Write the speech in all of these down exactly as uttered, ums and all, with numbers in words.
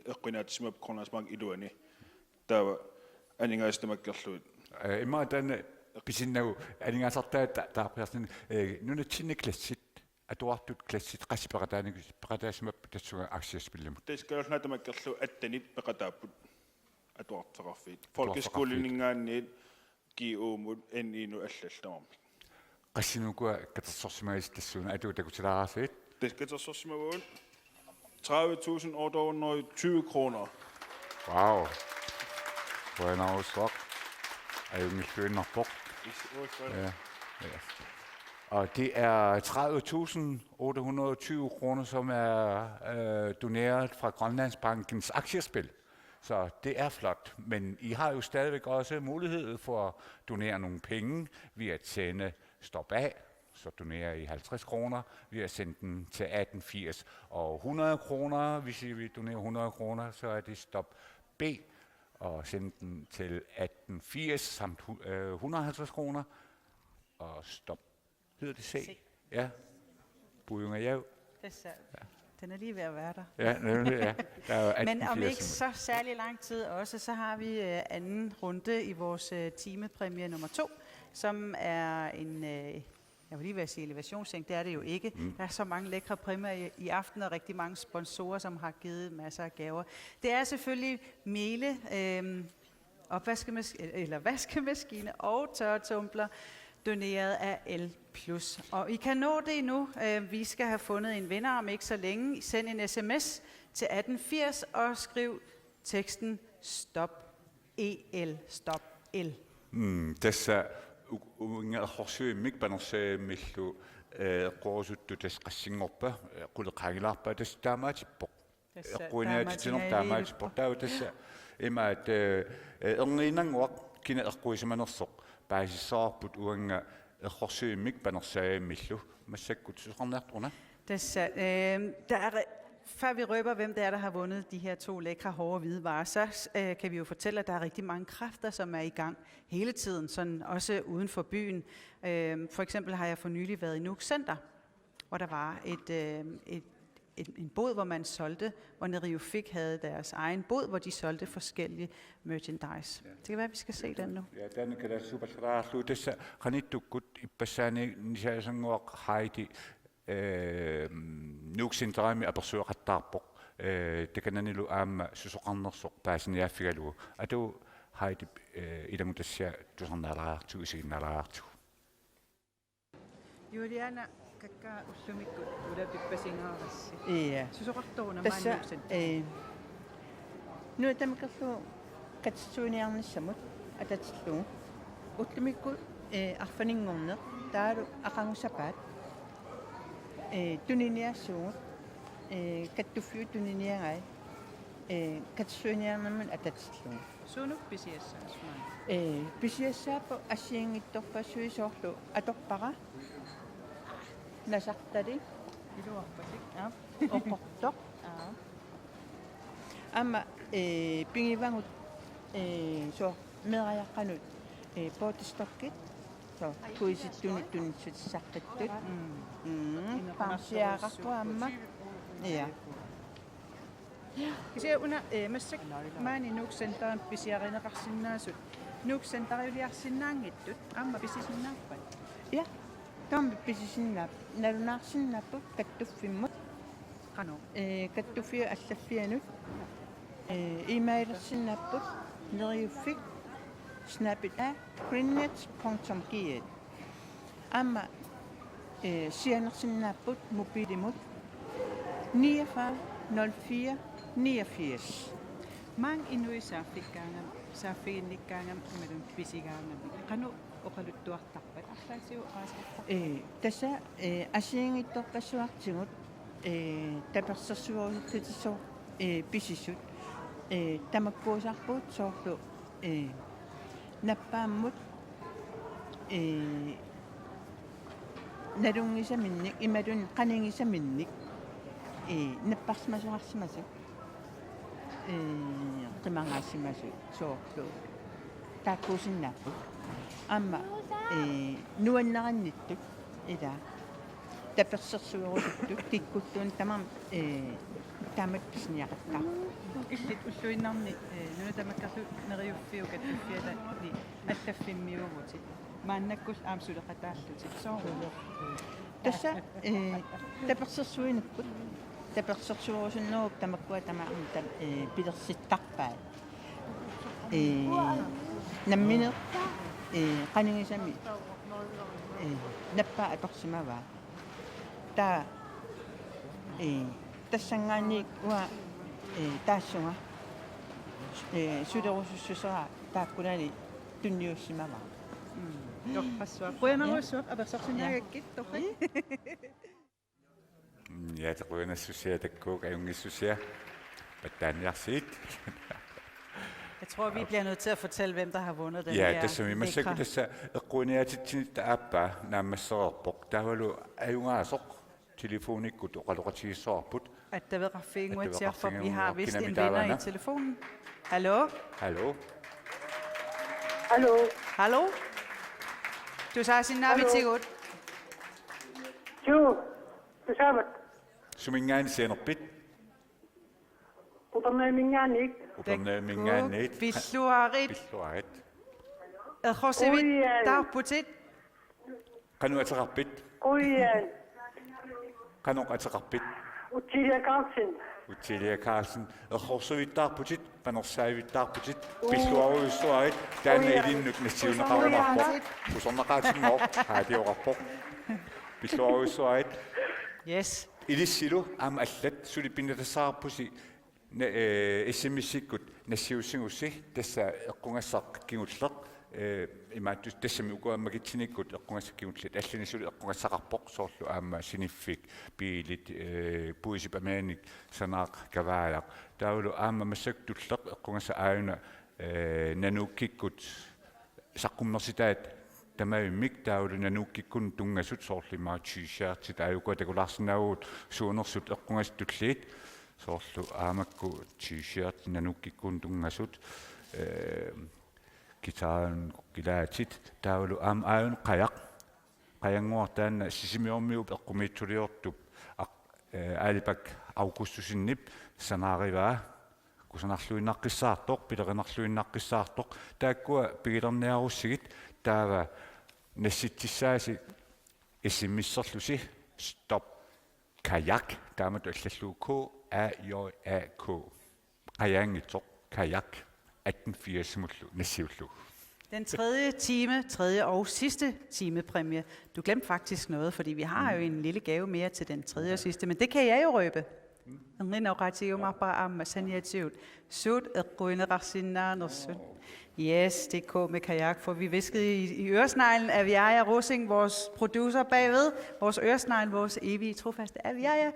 eqquiniaatsisimavoq Grønlandsbanken iluani. Taava aningaasat tamakkerlugit. Eh, immaqa taanna pisinnagu aningaasartaat ta-, taarpiarsinni, eh, nunatsinni klassit, atuartut klassit, qassit peqataaniku-, peqataasimapput tassunga aktiespilimut? Tassa Kalaallit Nunaat tamakkerlugu attenit peqataapput atuarfeqarfiit. Atuarfeqarfiit. Folkeskoleninngaanniit G U-mut N I-nut allallu tamarmik. Qassinik ukua katersorsimagisigit tassuuna, atuut takutilaarassigit? Tassa katersorsimavugut tredive tusind otte hundrede og tyve kroner. Wow. Qujanarsuaq. Ajunngilluinnarpoq. Is-, uus-, Ja, ja. Og det er tredive tusind otte hundrede og tyve kroner, som er, øh, doneret fra Grønlandsbankens aktiespil. Så det er flot, men I har jo stadigvæk også mulighed for at donere nogle penge ved at sende stop A, så donerer I halvtreds kroner, ved at sende den til atten firs, og hundrede kroner, hvis I vil donere hundrede kroner, så er det stop B, og sende den til atten firs samt hu-, øh, hundrede og halvtreds kroner, og stop. Hedder det C? C. Ja. Bujungajav. Tassa. Den er lige ved at være der. Ja, nemlig, ja. Der er jo Men om ikke atten firs. Så særlig lang tid også, så har vi, øh, anden runde i vores, øh, timepræmie nummer to, som er en, øh, jeg var lige ved at sige elevationsseng, det er det jo ikke. Mm. Der er så mange lækre præmier i, i aften, og rigtig mange sponsorer, som har givet masser af gaver. Det er selvfølgelig Miele, øhm, opvaskemas-, eller vaskemaskine og tørretumbler, doneret af L plus. Og I kan nå det endnu. Øh, vi skal have fundet en vinder om ikke så længe. Send en S M S til atten firs og skriv teksten stop E L, stop L. Mm, tassa u-, uunga errorsuimmik panersavimmillu, eh, eqqorusuttut tassa qassinngorpa, eh, qulit qaangilaarpaat, tassa taamaatippoq. Tassa eqquiniaatsitsineq taamaatigilerpoq. Taamaatippoq. Taava tassa imaat, eh, eh, erniinnannguaq kina eqquisimanersoq paasissavarput uunga errorsuimmik panersavimmillu massakkut susoqarniartoruna. Tassa, øhm, der er re-, før vi røber, hvem det er, der har vundet de her to lækre, hårde hvidevarer, så, øh, kan vi jo fortælle, at der er rigtig mange kræfter, som er i gang hele tiden, sådan også uden for byen. Øhm, for eksempel har jeg for nylig været i Nuuk Center, hvor der var et, øhm, et, et, en bod, hvor man solgte, hvor Neriuffik havde deres egen bod, hvor de solgte forskellige merchandise. Ja. Det kan være, vi skal se den nu. Ja, den kan jeg super klare. Tassa qanittukkut ippassaanik Nissaasanguaq Heidi eh, Nuuk Centerimi apersueqattaarpoq, eh, takananilu aamma susoqarnersoq paasiniaaffigalugu. Atuut Heidi, eh, ilanngutassiaq tusarnaalaariartigu, isiginnaalaariartigu. Juliana, kakkaak ullumikkut ulapippasigaarassi. Ja. Susoqartoruna? Tassa, maani Nuuk Center, eh, Nuuk tamakkerlugu katersuiniarnissamut atatillugu. Ullumikkut, eh, arfininngorneq taavalu aqagu sapaat, eh, tuniniaassuugut, eh, kattuffiup tuniniagai, eh, katersuiniarnermut atatillugu. Suunuku pisiassaasut maani? Eh, pisiassaapput assigiinngitsorpassuit soorlu atorpara, nasartalik, iluarpatik, aap, oqortoq. Aap. Aamma, eh, pigivagut, eh, soorlu meerajaqqanut, eh, poortistokkit, soorlu kuisittunut tunissutissaqqittut. Mm. Mm, bamsiaqarput aamma. Ja. Kisianni una, eh, massakkut maani Nuuk Centerimi pisiarineqarsinnaasut, Nuuk Centeriuliarsinnaanngitsut aamma pisisinnaappat? Ja. Taama pisisinnaap-, nalunaarsinnaapput kattuffimmut. Qanoq? Eh, kattuffiup allaffianut. Eh, e-mailersinnaapput neriuffik snabel-a greennet punktum g l. Aamma, eh, sianersinnaapput mobilimut niogfyrre nul fire niogfirs. Maani inuit saaffikkaangam-, saaffiginnikkaangamik imaluunniit pisigaangamik qanoq oqaluttuartarpat? Arlaatigut oqaaseqartarpat? Eh, tassa, eh, assigiinngitsorpassuartigut, eh, tapersersuerusuttutit, eh, pisisut, eh, tamakkuusarput soorlu, eh, nappaammut, eh, nalunngisaminnik imaluunniit qanigisaminnik, eh, napparsimasoqarsimasut, eh, qimagaasimasut soorlu taakkuusinnaapput. Aamma, eh, nuannarinngittut, ila, tapersersuerusuttut kikkulluunniit tamarmik, eh, Taamatut pisiniaqattaarput. Illit ulluinnarni, eh, nuna tamakkerlugu Neriuffiup kattuffiata allaffimmiuuvutit. Maannakkullu aamma suleqataallutit. Soorlu. Tassa, eh, tapersersuinikkut. Tapersersuerusunnerup tamakkua tamaasa tam-, eh, pilersittarpaat. Eh, nammineq, eh, qanigisami, eh, nappaa atorsimavaa. Taava, eh, tassanngaanniit uanga, eh, taassunga, eh, sulerusussuseraa taakkunani tunniussimavara. Mm. Torrassuaq. Qujanarsuaq apersorsinnaagakkit, torrak. Mm, ja, takuinassusia takkuuk ajunngissusia. Pattaaniarsiit. Jeg tror, vi bliver nødt til at fortælle, hvem der har vundet den Ja, her tassami massakkut lekre. Tassa eqquiniaatitsinitta aappaa naammassereerpoq. Taavalu ajugaasoq telefonikkut oqaloqatigissavarput. Attaveqarfiginnguatsiarpoq, vi har vist en vinder i telefonen. Hallo? Hallo? Hallo? Hallo? Tusaasinnaavisigut. Hallo? Juu, tusaavat. Suminngaanniit sianerpit? Upernavimminngaanniit. Upernavimminngaanniit. Pilluarit. Pilluarit. Errorsivittaarputit. Qanoq ateqarpit? Qujan. Qanoq ateqarpit? Utilia Carlsen. Utilia Carlsen. Errorsivittaarputit, panersaavittaarputit, pilluarujussuarit, taanna ilinnut nassiunneqarumaarpoq. Usornaqaatinngooq, haatioqarpoq. Pilluarujussuarit. Yes. Ilissilu aamma allat suli pinnatassaarpusi na-, eh, S M S-ikkut nassiussigussi tassa eqqungassaq kingulleq, eh, imaattus tassami ukua makitsinikkut eqqungassaq kingulleq allanik suli eqqungassaqarpoq soorlu aamma siniffik, biilit, eh, puisip amaanik sanaaq kavaajaq. Taavalu aamma massakkut tulleq eqqungassaq aajuna, eh, Nanuukikkut saqqummersitaat tamavimmik taavalu Nanuukikkunnut tunngasut soorlu imaattoq T-shirtit aajuku takulaarsinnaavagut suunersut eqqungasut tulliit soorlu aamakku T-shirt Nanuukikkunnut tunngasut, eh, guitarinut kukkulaatit taavalu aamma aajuna qajaq. Qajannguaq taanna Sisimiormiup eqqumiitsuliortup aq-, eh, Aalibak Augustusenip sanaarivaa. Kusanarluinnaqqissaartoq, pilerinarluinnaqqissaartoq. Taakkua pigilerniarussigit taava nassitsissaasi S M S-erlusi stop kajak. Taamatut allallugu K A J A K. Qajaanngitsoq kajak atten firsimullu nassiullugu. Den tredje time, tredje og sidste timepræmie. Du glemte faktisk noget, fordi vi har jo en lille gave mere til den tredje og sidste, men det kan jeg jo røbe. Ernginaq oqaatigiumaarpara aamma saniatigut suut eqquineqarsinnaanersut. Yes, det er K med kajak, for vi hviskede i, i øresneglen af Viaja Rosing, vores producer bagved, vores øresnegl, vores evige trofaste Aviaja.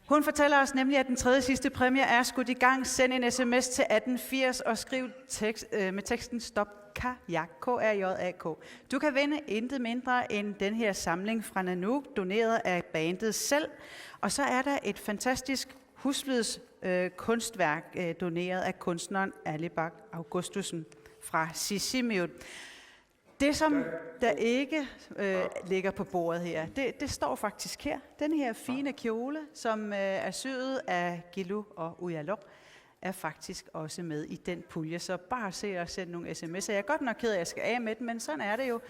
Hun fortæller os nemlig, at den tredje sidste præmie er skudt i gang. Send en S M S til atten firs og skriv tekst, øh, med teksten stop kajak, K R J A K. Du kan vinde intet mindre end den her samling fra Nanook, doneret af bandet selv. Og så er der et fantastisk husflids, øh, kunstværk, øh, doneret af kunstneren Alibak Augustussen fra Sisimiut. Det, som der ikke, øh, ligger på bordet her, det, det står faktisk her. Den her fine kjole, som, øh, er syet af Gilu og Ujalok, er faktisk også med i den pulje. Så bare se og send nogle S M S'er. Jeg er godt nok ked af, at jeg skal af med den, men sådan er det jo.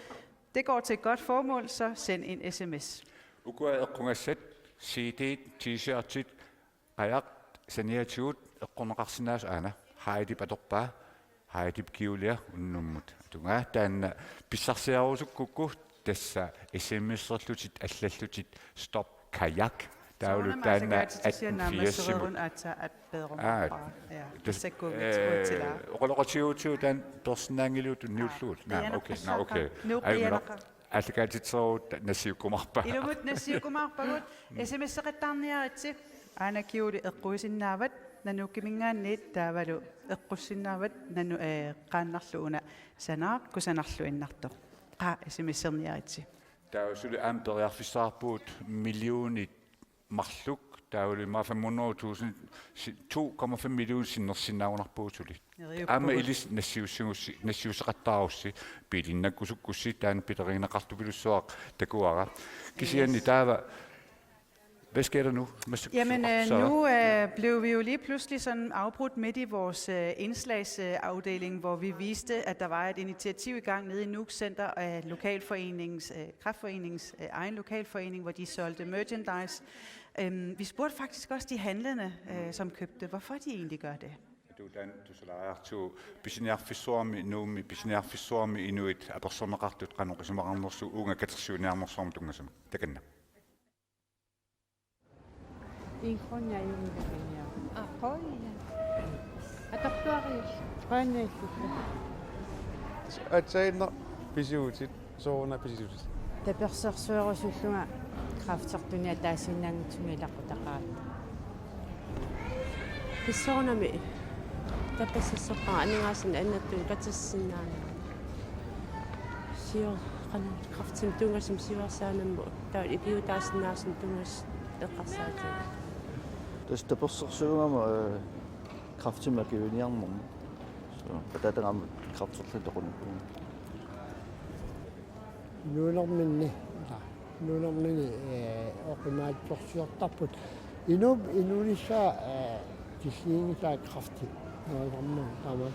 Det går til et godt formål, så send en S M S. Ukua eqqungassat, C D, T-shirtit, qajaq saniatigut eqqorneqarsinnaasut aana. Heidip atorpaa, Heidip kjolia unnummut. Tungaa taanna pissarsiarusukkukku tassa S M S-erlutit allallutit stop kajak. Taavalu soorunami taanna aatsaat atten firsimut. Aatsaat aat peerumaarpara. Aa, ja, tas-, tassa kuugatsuutsilaa. Eh, oqaloqatigiutsigu taanna peersinnaanngilluinnarlugu. Aa, naa, okay, naa, okay. Nuup qianaqaaq. Aallakaatitseruut nassiukkumaarpaa. Ilumut nassiukkumaarpagut. S M S-eqattaarniaritsi. Aana kjooli eqquisinnaavat Nanookiminngaanniit taavalu eqqussinnaavat nanu-, eh, qaannarlu una sanaaq kusanarluinnartoq. Qaa S M S-erniaritsi. Taava suli aamma periarfissaqarpugut millionit marluk, taavalu immaqa fem hundrede tusind, si-, to komma fem million sinnersinnaagunarpugut suli. Neriuppugut. Aamma ilissi nassiussigussi, nassiusseqattaarussi, biilinnakkusukkussi, taanna pilerigineqartupilussuaq takuara. Kisianni taava Hvad sker der nu? Hvad så- Jamen, så- øh, så- nu øh, blev vi jo lige pludselig sådan afbrudt midt i vores øh, indslagsafdeling, hvor vi viste, at der var et initiativ i gang nede i Nuuk Center af lokalforeningens, øh, kræftforeningens øh, egen lokalforening, hvor de solgte merchandise. Øhm, vi spurgte faktisk også de handlende, øh, som købte, hvorfor de egentlig gør det. Tutan tusalaartu pisiniarfissuarmi Nuummi pisiniarfissuarmi inuit apersorneqartut qanoq isumaqarnersoq uunga katersuiniarnersuarmut tunngasumik. Takanna. En krone er en million. Aa, qujanaq. Atortuariuk. Grønlændsk. Aatsaannaq pisuutit, sooruna pisuutit. Tapersersuerusullunga kræftertuni ataasiinnaanngitsumik ilaqutaqaat. Pissoornami tapersersorpara aningaasanik annertuumik katersisinnaanera. Sior-, qanoq kræftimik tunngasumik siuarsaanammut taava ikiuutaasinnaasunik tunngasut eqqarsaatigaat. Tassa tapersersuugama, øh, kræftimik akiliiniarnermut. Så, ataataga aamma kræfterlunga toqunikuuvoq. Inuunerminni, ila, inuunermini, ee, oqimaatsorsiortarput. Inuup, inuunissaa, ee, tilliinngisaa kræfti. Taamaattumik, taama-,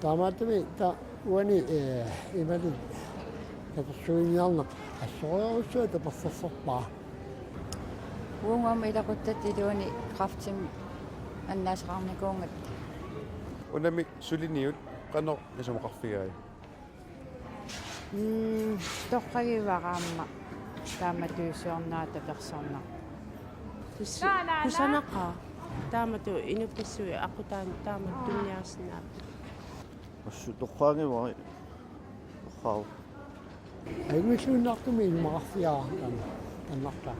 taamaattumik, ta-, uani, ee, imaluunniit tapersuiniarneq assorujussuaq tapersersorpara. Uunga aamma ilaquttatta iluani kræftimik annaasaqarnikuugatta. Unami suliniut qanoq isumaqarfigai? Mm, torragivara aamma taamatuusiornera tapersersorneq. Tus-, kusanaqaaq taamatut inuppassuit aqqutaani taamatut tuniniarsinnaapput. Assut torragivarit. Torraavoq. Ajunngilluinnartumik isumaqarfigaara taanna. Taannartaa.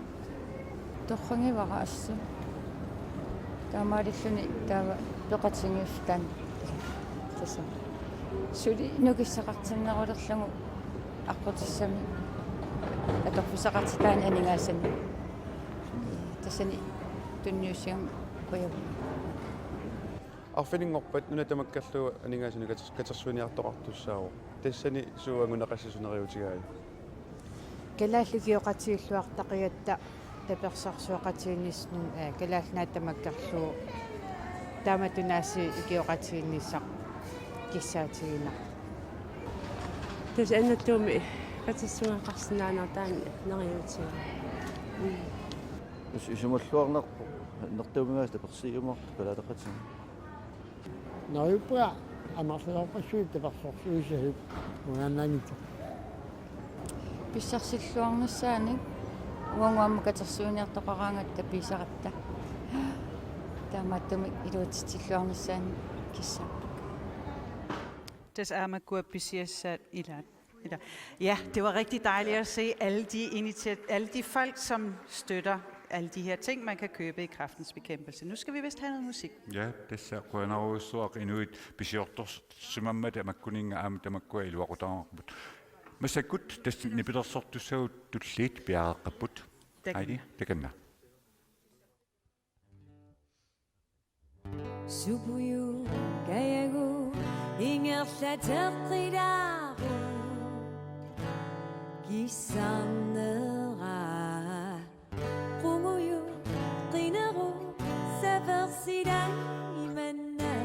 Torragivara assut. Taamaalilluni taava peqatigiiffiit taanna. Tassa. Suli nukissaqartinnerulerlugu aqqutissamik atorfissaqartitaanik aningaasanik. Tassani tunniussigama qujavugut. Arfininngorpat nuna tamakkerlugu aningaasanik katers-, katersuiniartoqartussaavoq. Tassani suut anguneqassasoq neriuutigai? Kalaallit ikioqatigiilluartaqigatta tapersersueqatigiinnissaanut, ee, Kalaallit Nunaat tamakkerlugu taamatut aasiit ikioqatigiinnissaq kissaatigineq. Tassa annertuumik katersugaaqarsinnaanera taanna neriuutigai. Mm. Is-, isumalluarnarpoq annertuumik aasiit tapersiiumaartoq kalaallit peqatigiit. Neriuppunga amerlasoorpassuit tapersersuisasut unaannanngitsoq. Pissarsilluarnissaanik uagut aamma katersuiniartoqaraangatta piisaratta. Taamaattumik iluatsitsilluarnissaanik kissaapput. Tassa aamma makkua pisiassaat ilaat. Ila. Ja, det var rigtig dejligt at se alle de, initiat- alle de folk, som støtter alle de her ting, man kan købe i Kræftens Bekæmpelse. Nu skal vi vist have noget musik. Ja, tassa qujanarujussuaq inuit pisiortorsimammata makkuninnga aamma tamakkua iluaqutaaqqapput. Massakkut tassa nipilersortussagut tulliit piareeqqapput. Takanna. Heidi, takanna. Supuju kajagu ingerlateqqilaaru kissarnera. Qunguju qineru sapersilai manna.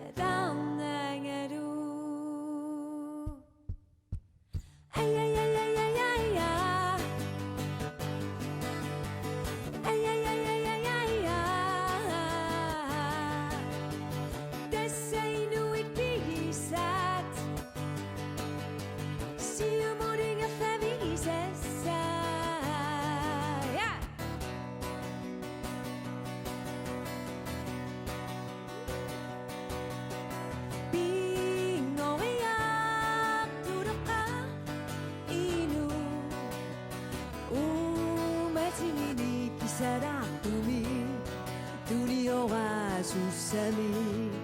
Atarnangalu. Ay, ay, ay, ay, ay, ay, ay. Ay, ay, ay, ay, ay, ay, ay. Tassa inuit pigisaat. Siumut ingerlavigisassaat. Ja. Pingoriartuleqqaaq inuup uummatigini kissalaartumik tunioraasussamik.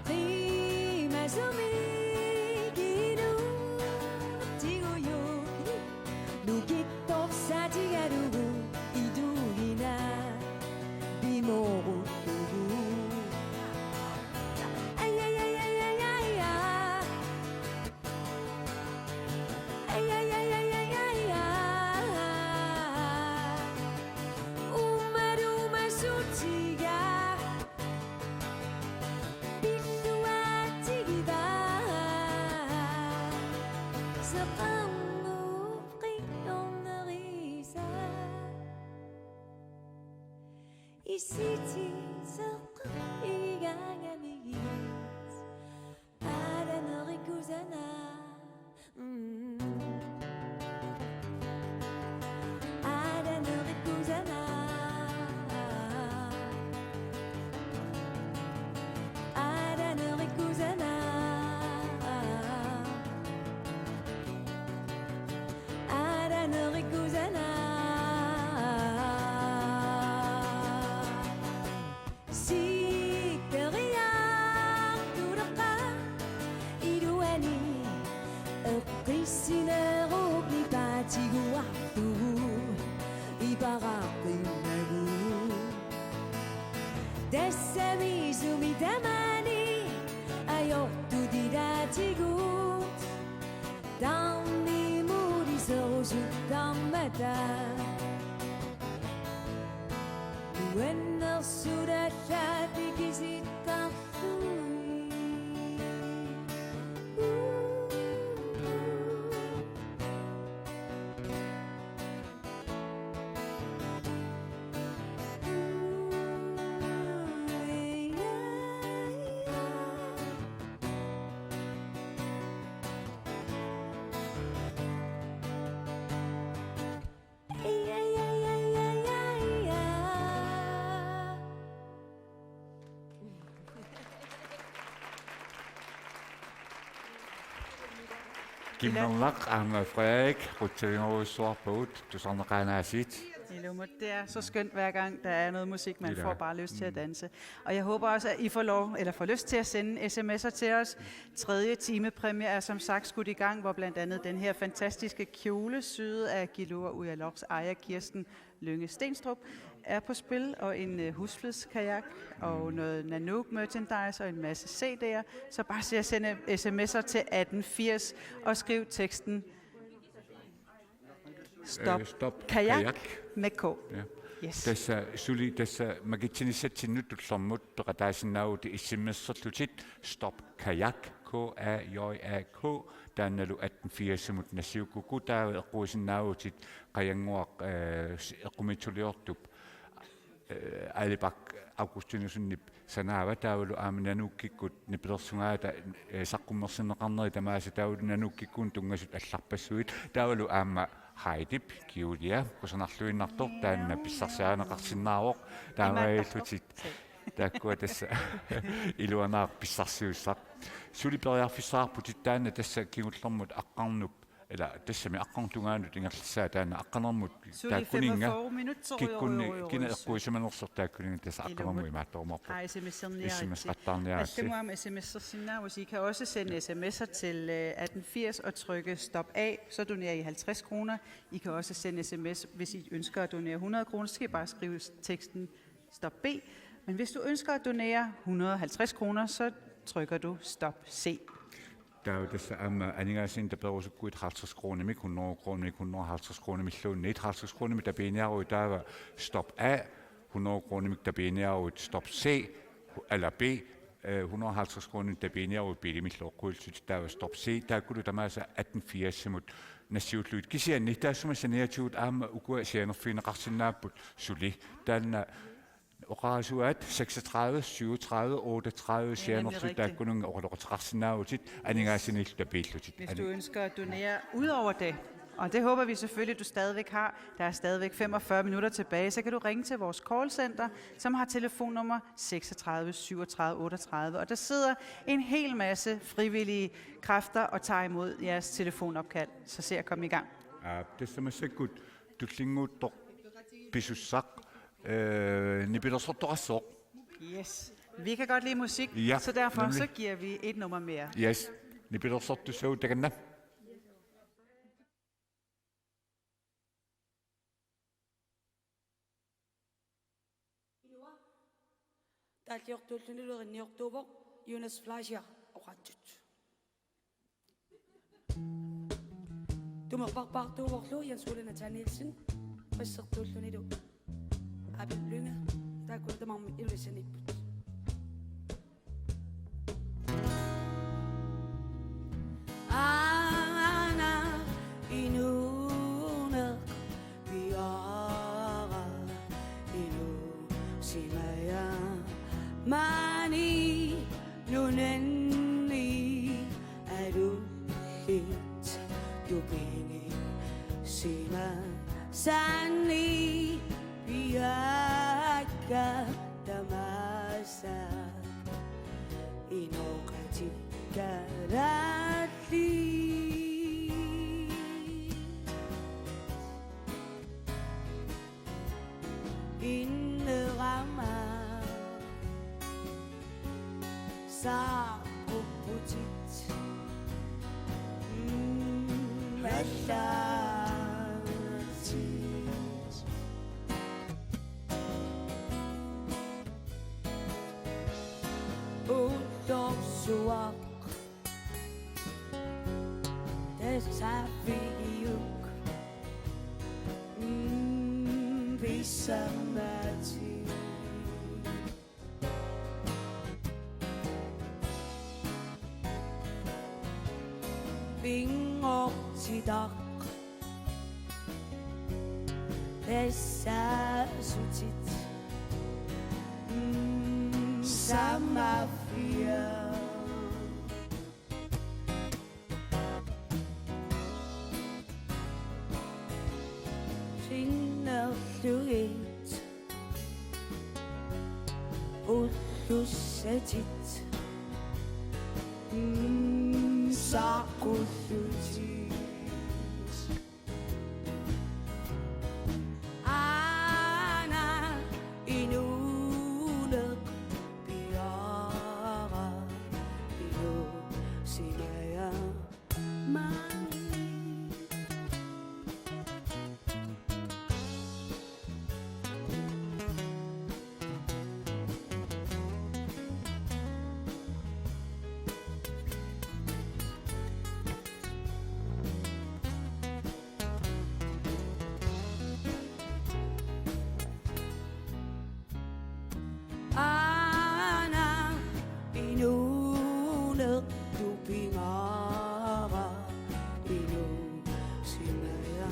Qimasumik inuup tigujuk nukittorsaatigalugu ituugina pimoorullugu. Ay, ay, ay, ay, ay, ay, ay. Ay, ay, ay, ay, ay, ay, ay. Isititseqqap igaangamigit. Aalanerikkusana. Mm. Aalanerikkusana. Aalanerikkusana. Aalanerikkusana. Sikkeriartuleqqa iluani eqqissinerup nipaatiguarlugu iparaqqinnagu. Tassami sumi tamani ajortut ilaatigut. Taarnimut iserusuttarmata. Nuannersulalaatik kisittarlugit. Kimmernaq aamma Frederik, qutsavigorujussuarpagut, tusarneqaanaasit. Ilumut, det er så skønt, hver gang der er noget musik, man Ilaa. får bare lyst til at danse. Og jeg håber også, at I får lov, eller får lyst til at sende S M S'er til os. Tredje timepræmie er som sagt skudt i gang, hvor blandt andet den her fantastiske kjole, syet af Gilua Ujaloks ejer Kirsten Lynge Stenstrup, er på spil, og en, øh, husflidskajak, og noget Nanook merchandise, og en masse C D'er. Så bare se at sende S M S'er til atten firs, og skriv teksten Stop, øh, stop kajak, kajak med K. Ja. Yes. Tassa suli tassa makitsinissatsinnut tullermut peqataasinnaavutit S M S-erlutit stop kajak, K A J A K, taannalu atten firsimut nassiukkukku, taava eqquisinnaavutit Qajannguaq, øh, s-, eqqumiitsuliortup øh, Aali Bak Augustinussonip sanaava taavalu aamma Nanookikkut nipilersugaata, øh, saqqummersinneqarneri tamaasa taavalu Nanookikkunnut tunngasut allarpassuit taavalu aamma Heidip Giulia kusanarluinnartoq taanna pissarsiarineqarsinnaavoq taamaalillutit taakkua tassa iluanaaq pissarsiussaq. Suli periarfissaqarputit taanna tassa kingullermut aqqarnup Ila tassami aqqarnut tungaanut ingerlassaat taanna aqqanermut suli taakkuninga femogfyrre minutter, jo, kikkunni jo, jo, jo, kina jo. Eqquisimanersoq taakkuninga tassa aqqanermut Ilumut. Imaattorumaarpoq. Aa, S M S-erniaritsi. S M S-eqqattaarniaritsi. Allamut aamma S M S-ersinnaavusi. I kan også sende S M S'er til, øh, atten firs og trykke stop af, så donerer I halvtreds kroner. I kan også sende S M S, hvis I ønsker at donere hundrede kroner, så skal I bare skrive teksten stop B. Men hvis du ønsker at donere hundrede og halvtreds kroner, så trykker du stop C. Taava tassa aamma aningaasat taperusukkuit halvtreds kronimik, hundrede kronimik, hundrede og halvtreds kronimilluunniit, halvtreds kronimik tapiiniaruit taava stop A, hundrede kronimik tapiiniaruit stop C, eller B, øh, hundrede og halvtreds kronimik tapiiniaruit biilimillu eqquillutit taava stop C, taakkulu tamaasa atten firsimut nassiullugit. Kisianni taassuma saniatigut aamma ukua sianerfigineqarsinnaapput suli. Taanna oqarasuaat seksogtredive syvogtredive otteogtredive. Det er nemlig sianerlutit rigtigt. Taakkununnga oqaloqateqarsinnaavutit aningaasaniillu tapiillutit. Hvis du ønsker at donere ud over det, og det håber vi selvfølgelig, du stadigvæk har, der er stadigvæk femogfyrre minutter tilbage, så kan du ringe til vores callcenter, som har telefonnummer seksogtredive syvogtredive otteogtredive, og der sidder en hel masse frivillige kræfter og tager imod jeres telefonopkald. Så se at komme i gang. Aa, tassa massakkut tullinnguuttoq pisussaq, øh, nipilersortoqassaaq. Yes. Vi kan godt lide musik, ja, så derfor nemlig. Så giver vi et nummer mere. Yes. Nipilersortussagut takanna. Taalliortuullunilu erinniortuuvoq Jonas Fleischer oqaatsut. Tumerparpaartuuvorlu Jens Ole Nathanielsen, bassertuullunilu Abel Lynge, taakkulu tamarmik Ilulissaniipput. Aana inuuneq piaraa inu si Maja maani nunanni alullit tupigisimasanni piaakka tamaasa inoqatikkalallit. Innerama saqqupputit. Mm, allatit. Ullorsuaq. Tassa Figiuk. Mm, pisamatit. Pinngortitaq. Tassa sutit. Mm, samafia. Sinnerlugit ullussatit. Mm, saqqullutit. Aana inuuneq piaara inuusimaja maani. Aana inuuneq tupigaara inuusimaja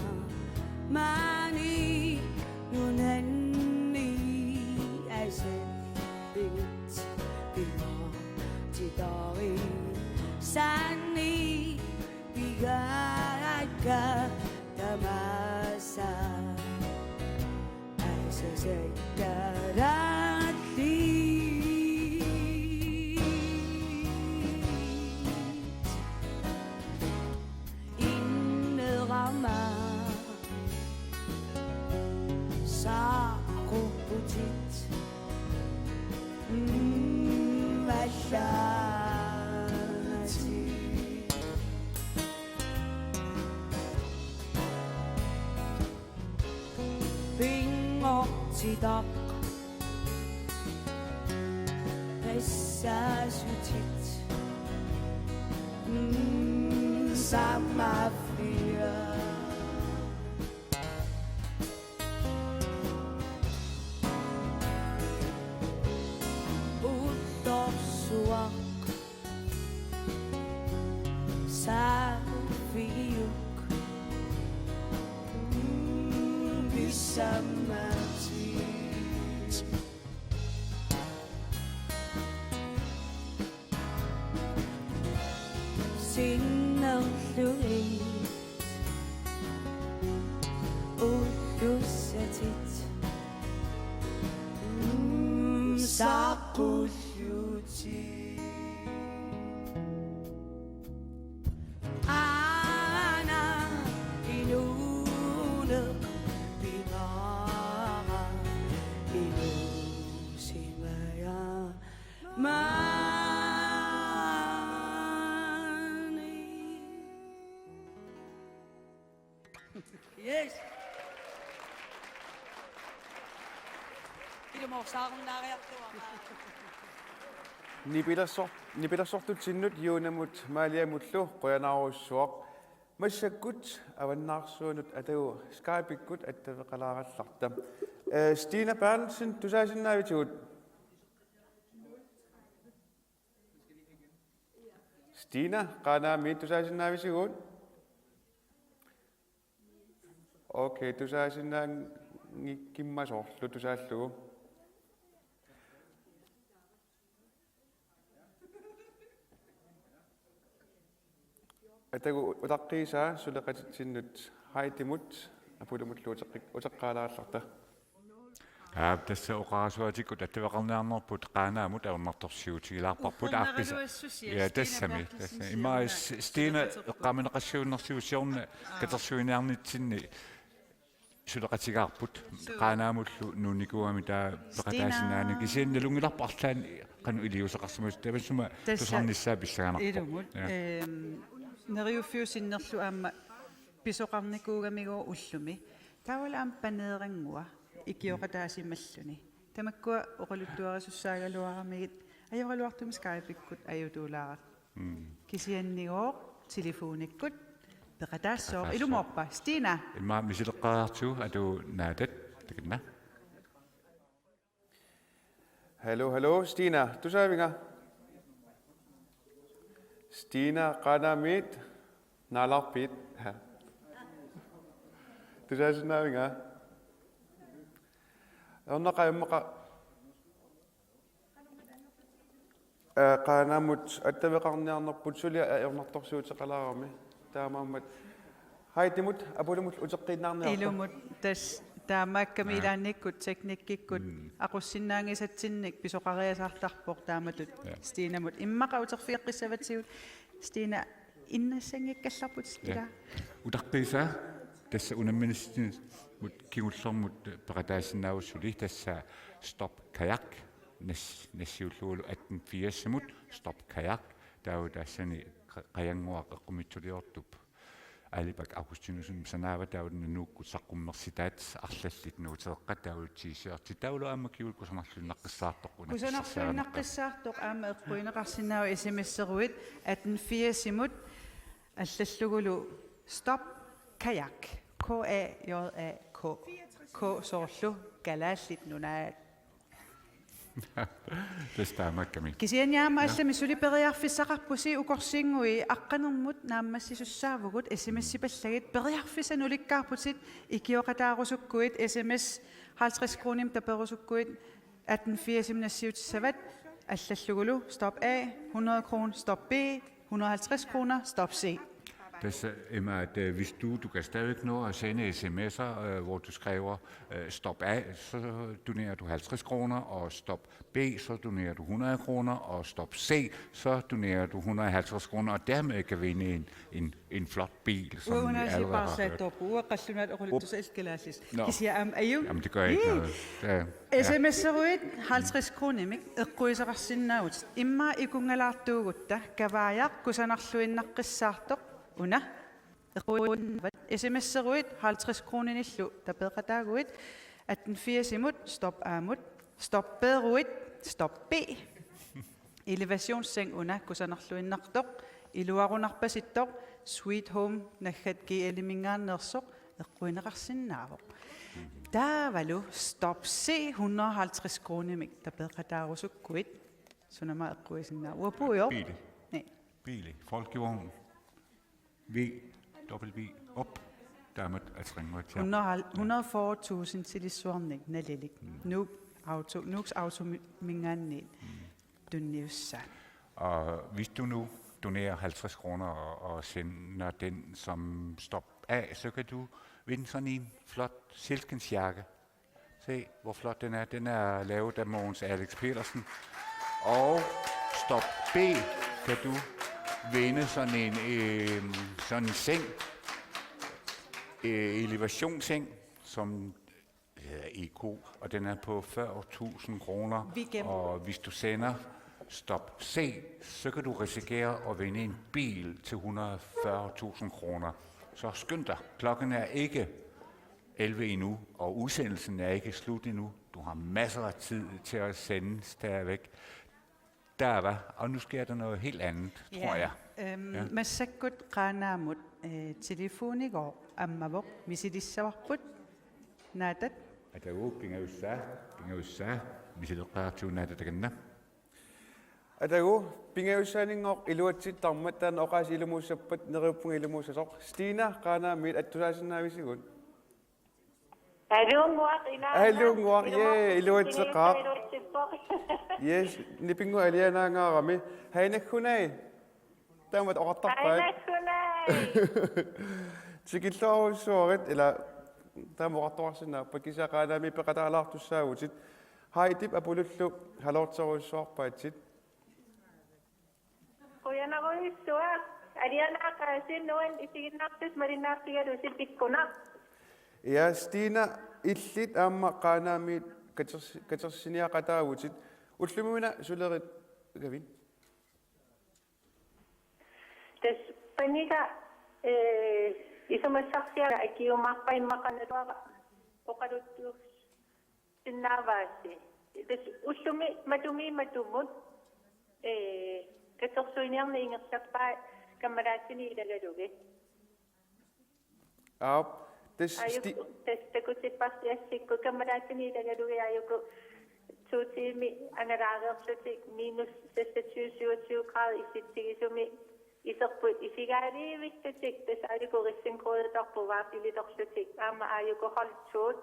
maani nunanni asallit pinngortitarisanni piaakka tamaasa. Asasakkalallit. Innerama saqqupputit. Mm, allatit. Pinngortitaq. Tassa sutit. Mm, samafia. Ullorsuaq. Saaffigiuk. Mm, pisamatit. Sinnerlugit ullussatit. Mm, saqqullutit. Aana inuuneq piaara inuusimaja maani. Yes. Ilumoorsaarunnaariartuara. Nipilersor-, nipilersortutsinnut Juunamut Maaliamullu qujanarsuaq. Massakkut avannaarsuanut atagu Skype-ikkut attaveqalaarallarta. Eh, Stina Berthelsen, tusaasinnaavitsigut? Stina, Qaanaami, tusaasinnaavitsigut? Okay, tusaasinnaanngikkummasoorlu tusaallugu. Atagu utaqqiisaa suleqatitsinnut Heidimut Apulamullu uteqqik-, uteqqaalaarallarta. Aap, tassa oqarasuaatikkut attaveqarniarnerput Qaanaamut ajornartorsiutigilaarparput aappisa. Uffernaraluassusia, ja, Stina tassami, Berthelsen tassami. Siorna immaqa S-, Stina suleqaterput. Eqqaamaneqassuinnarsivusiorna aa. Katersuiniarnitsinni suleqatigaarput. Suu. Qaanaamullu nuunnikuugami taava Stina. Peqataasinnaanani kisianni nalunngilarput arlaannik qanoq iliuuseqarsimasoq taamaasillunga tassa tusarnissaa pissanganarpoq. Ilumut. Ja. Ehm, neriuffiup sinnerlugu aamma pisoqarnikuugamigooq ullumi. Taavalu aamma paneerannguaq ikioqataasimalluni. Tamakkua oqaluttuarisussaagaluaramigit ajoraluartumik Skype-ikkut ajutuulaaraq. Mm. Kisiannigooq telefonikkut peqataassooq. Peqataassooq. Ilumoorpa, Stina? Immaqa misileqqaartigu atu naatat takanna. Hallo, hallo, Stina, tusaavinga? Stina, Qaanaamiit, naalaarpiit? Tusaasinnaavinga? Ajornaqaaq immaqa. Ee, Qaanaamut attaveqarniarnerput suli ajornartorsiuteqalaarami. Taamaammat Heidimut Apulamullu uteqqiinnaarniarta. Ilumut tassa taamaakkami. Aa. Ilaannikkut teknikkikkut. Mm. Aqussinnaanngisatsinnik pisoqariasaartarpoq taamatut. Ja. Stinamut. Immaqa uterfigeqqissavatsigut Stina innassanngikkallarput. Ja. Stina. Utaqqiisaa tassa unamminersitinut kingullermut peqataasinnaavoq suli tassa Stop Kajak nas-, nassiullugulu atten firsimut Stop Kajak taava tassani qa-, qajannguaq eqqumiitsuliortup Aalibak Augustinussenip sanaava taava nuukkut saqqummersitaat arlallit nuuteeqqat taava T-shirtit taavalu aamma kingulleq kusanarluinnaqqissaartoq una. Kusanarluinnaqqissaartoq aamma eqquineqarsinnaavoq S M S-eruit atten firsimut allallugulu Stop Kajak. K A J A K. K soorlu Kalaallit Nunaat. Tassa taamaakkami. Kisianni aamma. Ja. Allamik suli periarfissaqarpusi ukorsiinngui aqqanermut naammassisussaavugut S M S-ipallagit periarfissat nulikkaarputit ikioqataarusukkuit S M S halvtreds kronimik taperusukkuit atten firsimik nassiutissavat allallugulu Stop A hundrede kroner, Stop B hundrede og halvtreds kroner, Stop C. Tassa, Emma, at, øh, hvis du, du kan stadigvæk nå at sende S M S'er, øh, hvor du skriver, øh, Stop A, så donerer du halvtreds kroner, og Stop B, så donerer du hundrede kroner, og Stop C, så donerer du hundrede og halvtreds kroner, og dermed kan vinde en, en, en flot bil, som vi allerede har hørt. Uanga sipaarsaattorpu, uanga qallunaat oqaluttussat kalaallisut. Nå. Kisianni aamma ajunngi. Jamen, det gør ikke noget. Det er, ja. S M S-eruit halvtreds kronimik eqquiseqarsinnaavutit. Immaqa ikunngalaartuugutta Kavaajaq kusanarluinnaqqissaartoq una. Eqquinnaavat S M S-eruit halvtreds kroninillu tapeeqataaguit atten firsimut Stop A-mut, Stop B-eruit Stop B. Elevationsseng una kusanarluinnartoq, iluarunarpasittoq, Sweet Home naggat G L-iminngaanneersoq eqquineqarsinnaavoq. Taavalu Stop C hundrede og halvtreds kronimik tapeeqataarusukkuit sunama eqquisinnaava? Uapuujoq. Biili. Ni. Biili. Folkevogn. V, W, op. Dermed er tringet til. Hundrede, hundrede og fyrre tusind silissuarnik nalilik. Mm. Nuuk Auto, Nuuks Autominngaanniit. Mm. Tunniussaat. Og hvis du nu donerer halvtreds kroner og, og sender den som Stop A, så kan du vinde sådan en flot silkensjakke. Se, hvor flot den er. Den er lavet af Mogens Alex Petersen. Og Stop B, kan du vinde sådan en, øh, sådan en seng, øh, elevationsseng, som hedder Eko, og den er på fyrre tusind kroner. Vi gennem- Og hvis du sender Stop C, så kan du risikere at vinde en bil til hundrede og fyrre tusind kroner. Så skynd dig. Klokken er ikke elleve endnu, og udsendelsen er ikke slut endnu. Du har masser af tid til at sende stadigvæk. Der var, og nu sker der noget helt andet, tror jeg. Øhm, ja. Massakkut Qaanaamut, øh, telefonigooq ammavoq, misilissavarput. Naatat. Atagu, pingajussaa, pingajussaa, misileqqaartigu Naatat takanna. Atagu, pingajussaanngooq iluatsittarmat, taanna oqaasii ilumuussappat neriuppunga ilumuussasoq. Stina Qaanaamiit attusaasinnaavisigut? Aluunnguaq, ilaana. Aluunnguaq, jee, iluatseqaaq. Iluatsippoq. Yes, nipinnguaq alianaangaarami. Hej naggunai. Taamatut oqartarpaat. Hej naggunai. Tikilluarujussuarit ila taama oqartoqarsinnaappat kisianni Qaanaami peqataalaartussaavutit. Heidip Apulullu halorterujussuarpaatsit. Qujanarujussuaq, alianaaqaasi nuan isiginnaartusi malinnaartigalusi pikkunaq. Ja, Stina, illit aamma Qaanaami katers-, katersiniaqataavutit, ullumi una sulerigavit? Tassa paniga, eh, isumassarsiaq akiumaarpa immaqa naluara oqaluttuusinnaavaasi. Tassa ullumi matumi matumut, eh, katersuiniarneq ingerlappaa kammalaatinik ilagalugit. Aap, tassa sti- Aajuku, tassa takutipparsi assikkut kammalaatinik ilagalugit aajuku to tiimi angalaareerlutik minus seksogtyve syvogtyve grader isitsigisumi iserput isigaaliivillutik tassa aajuku risengrødtorput vaaffeliterlutik aamma aajuku holdtuut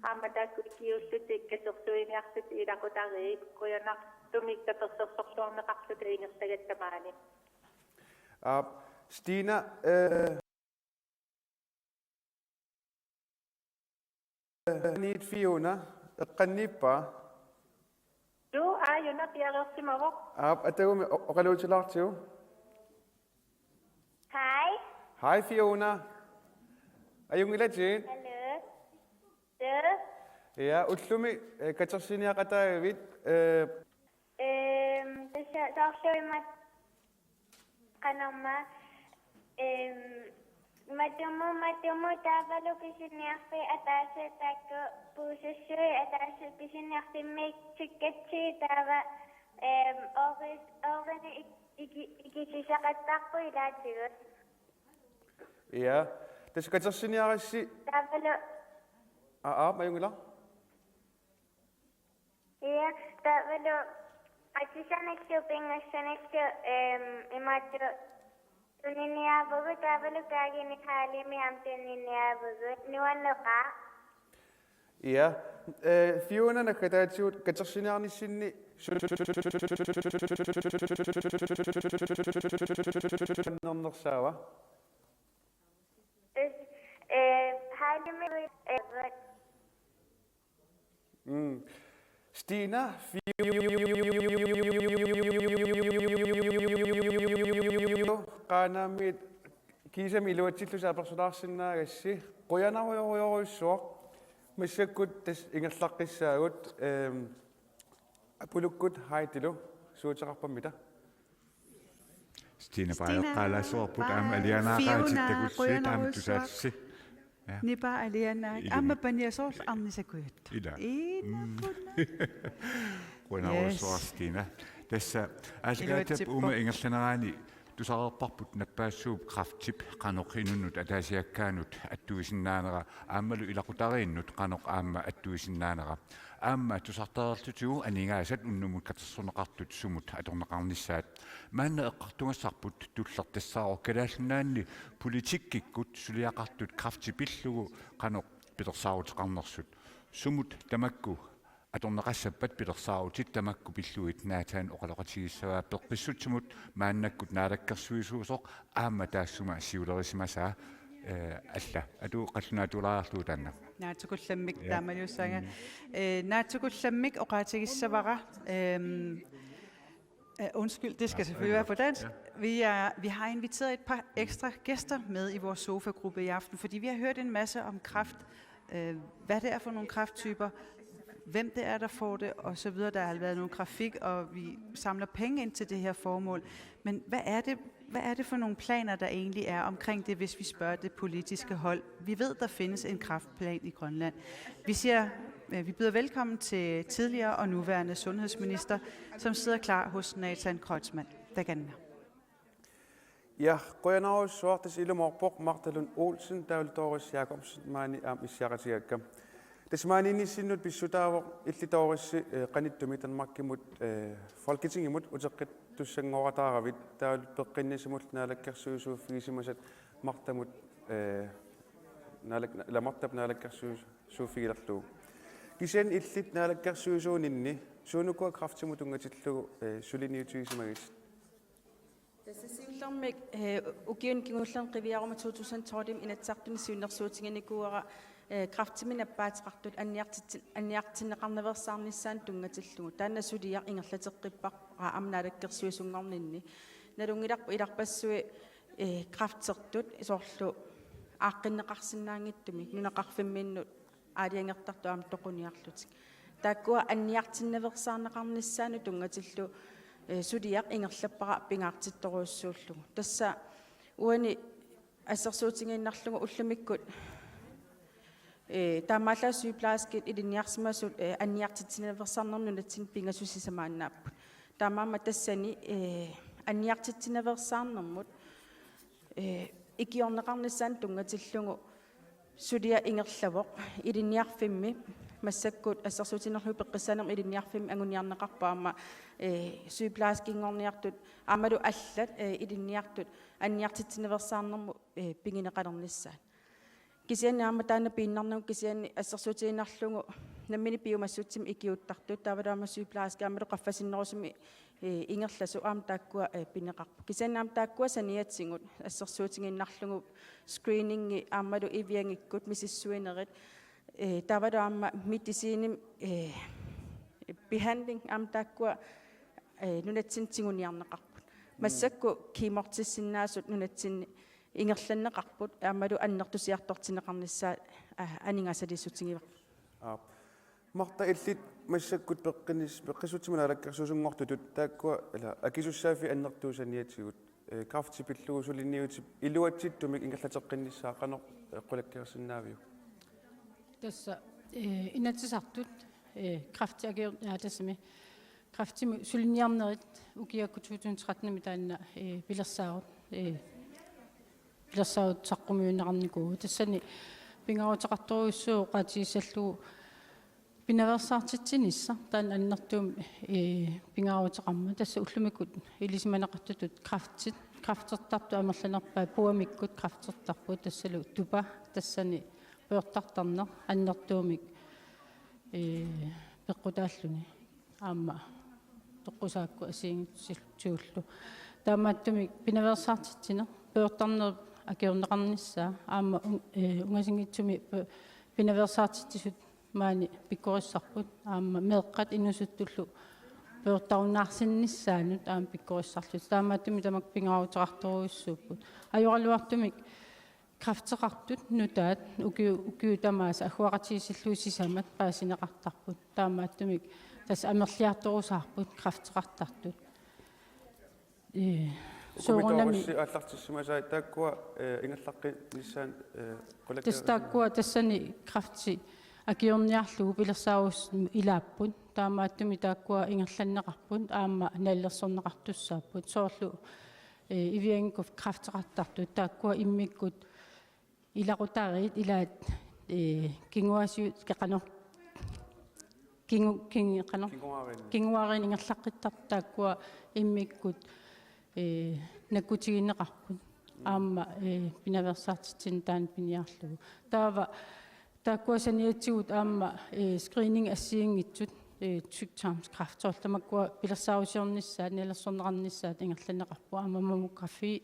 aamma taakku ikiuullutik katersuiniarlutik ilaqutariit qujanartumik tapersersorluarneqarluta ingerlagatta maani. Aap, Stina, eh, Niit Fiona, eqqanniippaa? Suu, aajuna piareersimavoq. Aap, atagumi o-, oqaluutilaartigu. Hej. Hej Fiona. Ajunngilatit? Hallo. Suu. Ja, ullumi, eh, katersiniaqataagavit, eh, Ehm, tassa soorlu imaat qanormaa, ehm, matumut, matumut taavalu pisiniarfik ataaseq taakku puusassuit ataaseq pisiniarfimmik tikkatsigit taava, ehm, ooris-, oorini ik-, iki-, ikitsisaqattaarput ilaatigut. Ja. Tassa katersiniarissi. Taavalu. Aa, aa, ajunngilara. Ja, taavalu atissanillu pingassanillu, ehm, imaattoq tuniniaavugut taavalu kaaginik hallimi aamma tuniniaavugut nuanneqaaq. Ja, eh, Fiona naggataatigut katersiniarnissinni su-, nernersaava? Is, eh, hallimi, eh, Mm. Stina, Fi-, Qaanaami kiisami iluatsillusi apersulaarsinnaagassi, qujanarujorujorujussuaq. Massakkut tassa ingerlaqqissaagut, ehm, Apulukkut Heidilu suuteqarpammita. Stina Stina, Bayer Qaalaasuarput aamma Bayer, alianaaqaatit Fiona, takussi taama qujanarujussuaq. Tusaallusi. Ja. Nipaa alianaak. Ilumut. Aamma paniasoorlu arnisakujut. Ila. Ina. Mm. Kuna. Qujanarujussuaq. Yes. Stina. Tassa aallakaatitap iluatsippoq. Uuma ingerlanerani tusareerparput nappaassuup kræftip qanoq inunnut ataasiakkaanut attuisinnaanera aammalu ilaqutariinnut qanoq aamma attuisinnaanera. Aamma tusartareerlutigu aningaasat unnummut katersorneqartut sumut atorneqarnissaat. Maanna eqqartugassarput tulleq tassaavoq Kalaallit Nunaanni politikkikkut suliaqartut kræfti pillugu qanoq pilersaaruteqarnersut. Sumut tamakku atorneqassappat pilersaarutit tamakku pillugit Nathan oqaloqatigissavaa peqqissutsimut maannakkut naalakkersuisuusoq aamma taassuma siulerisimasaa, eh, alla. Atu qallunaatuulaarlugu taanna. Naatsukullammik. Ja. Taamaliussaanga. Mm. Eh, naatsukullammik oqaatigissavara, ehm, eh, undskyld, det skal selvfølgelig være på dansk. Ja. Vi er, vi har inviteret et par ekstra gæster med i vores sofagruppe i aften, fordi vi har hørt en masse om kræft, øh, hvad det er for nogle kræfttyper, hvem det er, der får det, og så videre. Der har været noget grafik, og vi samler penge ind til det her formål. Men hvad er det, hvad er det for nogle planer, der egentlig er omkring det, hvis vi spørger det politiske hold? Vi ved, der findes en kræftplan i Grønland. Vi siger, øh, vi byder velkommen til tidligere og nuværende sundhedsminister, som sidder klar hos Nathan Kreutzmann. Takanna. Ja, qujanarujussuaq, tassa ilumoorpoq Martha Lund Olsen taavalu Doris Jakobsen maani aamma issiaqatigaakka. Tassa maaniinnissinnut pissutaavoq illit Doris, eh, qanittumi Danmarkimut, eh, Folketingimut uteqqittussanngortaaravit taavalu peqqinnissamut naalakkersuisuuffigisimasat Marthamut, eh, naalak-, ila Marthap naalakkersuisuuffigilerlugu. Kisianni illit naalakkersuisuuninni suunukua kræftimut tunngatillugu, eh, suliniutigisimagit? Tassa siullermik, eh, ukiuni kingullerni qiviaruma to tusind tolv-imi Inatsisartuni siunnersuutiginikuuara, eh, kræftimik nappaateqartut anniartitsi-, anniartinneqarnaveersaarnissaanut tunngatillugu. Taanna suliaq ingerlateqqippara aamma naalakkersuisunngorninni. Nalunngilarput ilarpassui, eh, kræftertut soorlu aaqqinneqarsinnaanngitsumik nunaqarfimminnut aalajangertartut aamma toquniarlutik. Taakkua anniartinnaveersaarneqarnissaannut tunngatillugu, eh, suliaq ingerlappara pingaartittorujussuullugu. Tassa uani assersuutigiinnarlugu ullumikkut, eh, taamaallaat sygeplejerskit ilinniarsimasut, eh, anniartitsinaveersaarnermut nunatsinni pingasut sisamaannaapput. Taamaammat tassani, eh, anniartitsinaveersaarnermut, eh, ikiorneqarnissaanut tunngatillugu suliaq ingerlavoq ilinniarfimmi, massakkut assersuutigiinnarlugu peqqissaanermut ilinniarfimmi anguniarneqarpoq aamma, eh, sygeplejerskinngorniartut aammalu allat, eh, ilinniartut anniartitsinaveersaarnermut, eh, pigineqalernissaat. Kisianni aamma taanna piinnarnagu kisianni assersuutigiinnarlugu nammineq piumassutsimik ikiuuttartut, taavalu aamma sygeplejerskit aammalu qaffasinnerusumik, eh, ingerlasut aamma taakkua, eh, pineqarput. Kisianni aamma taakkua saniatigut assersuutigiinnarlugu screeningi aammalu iviangikkut misissuinerit, eh, taavalu aamma medicinimik, eh, behandling aamma taakkua, eh, nunatsinni tiguniarneqarput. Massakkut kemortissinnaasut nunatsinni ingerlanneqarput aammalu annertusiartortinneqarnissaat, aa, aningaasaliissutigivarput. Aap. Martha, illit massakkut peqqinis-, peqqissutsimik naalakkersuisunngortutut taakkua, ila, akisussaaffik annertuut saniatigut, eh, kræfti pillugu suliniutip iluatsittumik ingerlateqqinnissaa qanoq, eh, qulakkeersinnaaviuk? Tassa, eh, Inatsisartut, eh, kræfti akior-, aa, tassami, kræftimik suliniarnerit ukiakkut to tusind tretten-imi taanna, eh, pilersaarut, eh, pilersaarut saqqummiunneqarnikuuvoq. Tassani pingaaruteqartorujussuuvoq oqaatigissallugu pinaveersaartitsinissaq taanna annertuumik, eh, pingaaruteqarmat. Tassa ullumikkut ilisimaneqartutut kræftit, kræftertartut amerlanerpaat puamikkut kræftertarput, tassalu tupa tassani poortartarneq annertuumik, eh, peqqutaalluni. Aamma toqqusaakku assigiinngitsullu. Taamaattumik pinaveersaartitsineq poortarnerup akiorneqarnissaa aamma un-, eh, ungasinngitsumik p-, pinaveersaartitsisut maani pikkorissarput, aamma meeqqat inuusuttullu poortarunnaarsinnissaannut aamma pikkorissarlutik. Taamaattumik tamakku pingaaruteqartorujussuupput. Ajoraluartumik kræfteqartut nutaat ukiu-, ukiut tamaasa agguaqatigiissillugu sisamat paasineqartarput. Taamaattumik tassa amerliartorusaarput kræfteqartartut. Ee, soorunami. Ukumitoorussi aallartissimasai taakkua, ee, ingerlaqqinnissaannut, ee, qulakkeerisinnaavat. Tassa taakkua tassani kræfti akiorniarlugu pilersaarusiorneq ilaapput. Taamaattumik taakkua ingerlanneqarput aamma nalilersorneqartussaapput. Soorlu, ee, iviangikkut kræfteqartartut taakkua immikkut ilaqutariit ilaat, ee, kinguaasiut qanoq kingu-, kingu-, qanoq kinguaariinni. Kinguaariinni ingerlaqqittartut taakkua immikkut, ee, nakkutigineqarput. Mm. Aamma, ee, pinaveersaartitsineq taanna piniarlugu. Taava taakkua saniatigut aamma, ee, screening assigiinngitsut, ee, tyktarmskræft, soorlu tamakkua pilersaarusiornissaat, nalilersorneqarnissaat ingerlanneqarput, aamma mammografi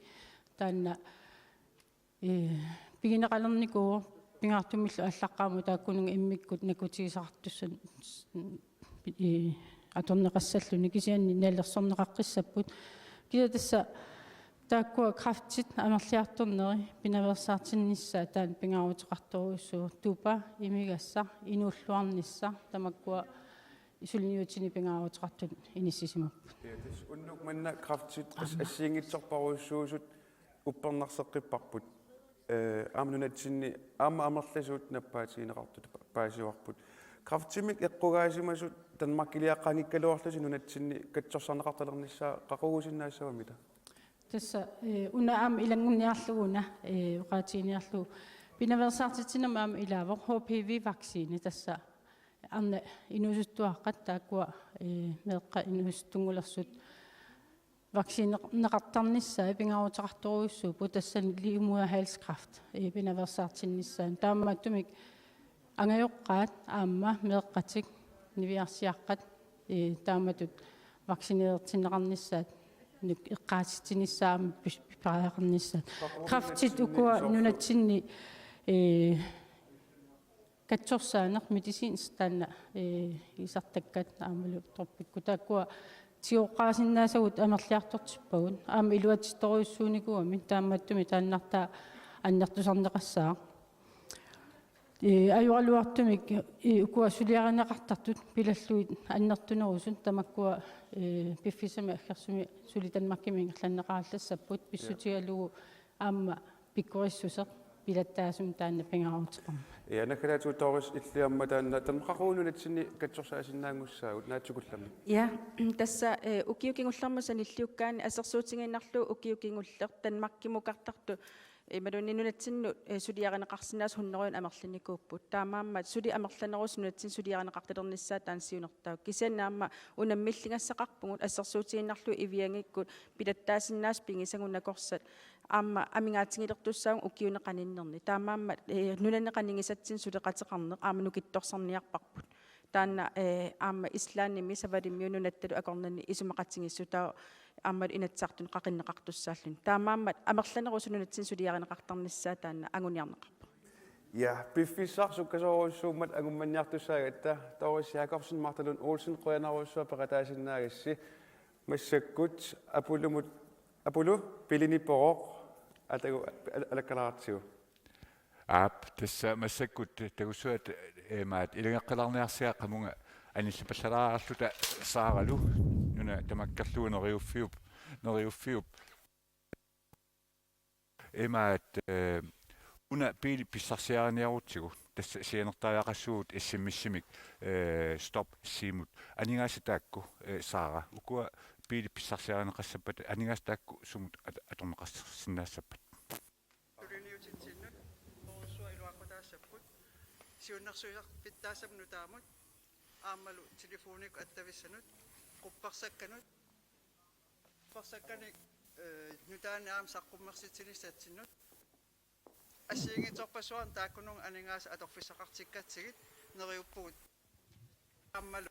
taanna, ee, pigineqalernikuuvoq pingaartumillu aallaqqaammut taakkununnga immikkut nakkutigisaqartussat, ee, atorneqassalluni, kisianni nalilersorneqaqqissapput. Kisianni tassa taakkua kræftit amerliartorneri pinaveersaartinnissaat taanna pingaaruteqartorujussuuvoq, tupa, imigassaq, inuulluarnissaq, tamakkua suliniutinik pingaaruteqartut inissisimapput. Ja, tassa unnuk manna kræftit as-, assigiinngitsorpassuusut uppernarseqqipparput. Ee, aamma nunatsinni aamma amerlasuut nappaatigineqartut pa-, paasivarput. Kræftimik eqqugaasimasut Danmarkiliaqqaanngikkaluarlutik nunatsinni katsorsarneqartalernissaa qaqugusinnaassavammita? Tassa, ee, una aamma ilanngunniarlugu una, ee, oqaatiginiarlugu pinaveersaartitsinermi aamma ilaavoq H P V-vaccine, tassa arnat inuusuttuaqqat taakkua, ee, meeqqat inuusuttunngulersut vaccineqartarnissaat pingaaruteqartorujussuupput, tassani livmoderhalskræft, ee, pinaveersaartinnissaanut. Taamaattumik angajoqqaat aamma meeqqatik niviarsiaqqat, ee, taamatut vaccinerertinneqarnissaat Nuk eqqaasitsinissaat aamma pis-, pis-, pariaqarnissaat. Kræftit ukua nunatsinni, ee, katsorsaaneq medicinsk taanna, ee, iisartakkat aammalu droppikkut. Taakkua tigoqqaasinnaasagut amerliartortippagut. Aamma iluatsittorujussuunikuugamik taamaattumik taannartaa annertusarneqassaaq. Ee, ajoraluartumik, ee, ukua suliarineqartartut pilallugit annertunerusut tamakkua, ee, piffissami aggersumi suli Danmarkimi ingerlanneqarallassapput. Ja. Pissutigalugu aamma pikkorissuseq pilattaasumik taanna pingaaruteqarmat. Ja, naggataatigut Doris illit aamma taanna Danmarkimi nunatsinni katsorsaasinnaanngussaagut naatsukullammik. Ja, tassa, ee, ukiut kingullermut sanilliukkaanni assersuutigiinnarlugu ukiut kingulleq Danmarkimukartartut imaluunniit nunatsinnut, ee, suliarineqarsinnaasut hunnorujut amerlinikuupput. Taamaammat suli amerlanerusut nunatsinni suliarineqartalernissaat taanna siunertaralugu. Kisianni aamma unammilligassaqarpugut assersuutigiinnarlugu Eviangikkut pilattaasinnaasut pigisagut nakorsat aamma amigaatigilertussaagut ukiuni qaninnerni. Taamaammat, ee, nunani qanigisatsinni suleqateqarneq aamma nukittorsarniarparput. Taanna, ee, aamma Islandimi Savalimmiut nunattalu akornanni isumaqatigiissutaavoq aammalu Inatsisartuni qaqinneqartussaalluni. Taamaammat amerlanerusut nunatsinni suliarineqartarnissaat taanna anguniarneqarpoq. Ja, piffissaq sukkasoorujussuummat angummanniartussaagatta, Doris Jakobsen, Martha Lund Olsen, qujanarujussuaq peqataasinnaagassi. Massakkut Apulumut, Apulu, Pili Nipporoq, atagu al-, alakkalaartigu. Aap, tassa massakkut tagussuat, ee, imaat ilanngunneqarniarsiaq qamunga anillapallalaarluta Saaralu nuna tamakkerlugu Neriuffiup, Neriuffiup. Imaat, ee, una biili pissarsiariniarutsigu, tassa sianertariaqassuugut S M S-imik, ee, stop C-mut. Aningaasat taakku, ee, Saara, ukua biili pissarsiarineqassappata, aningaasat taakku sumut at-, atorneqarsinnaassappat? Tuliniutitsinnut, orsuaq iluaqutaassapput, siunnersuisarpittaassamut nutaamut, aammalu telefonikkut attavissanut, quppersakkanut, quppersakkanik, ee, nutaanik aamma saqqummersitsinissatsinnut, assigiinngitsorpassuarnik taakkununnga aningaasat atorfissaqartikkatsigit neriuppugut. Aammalu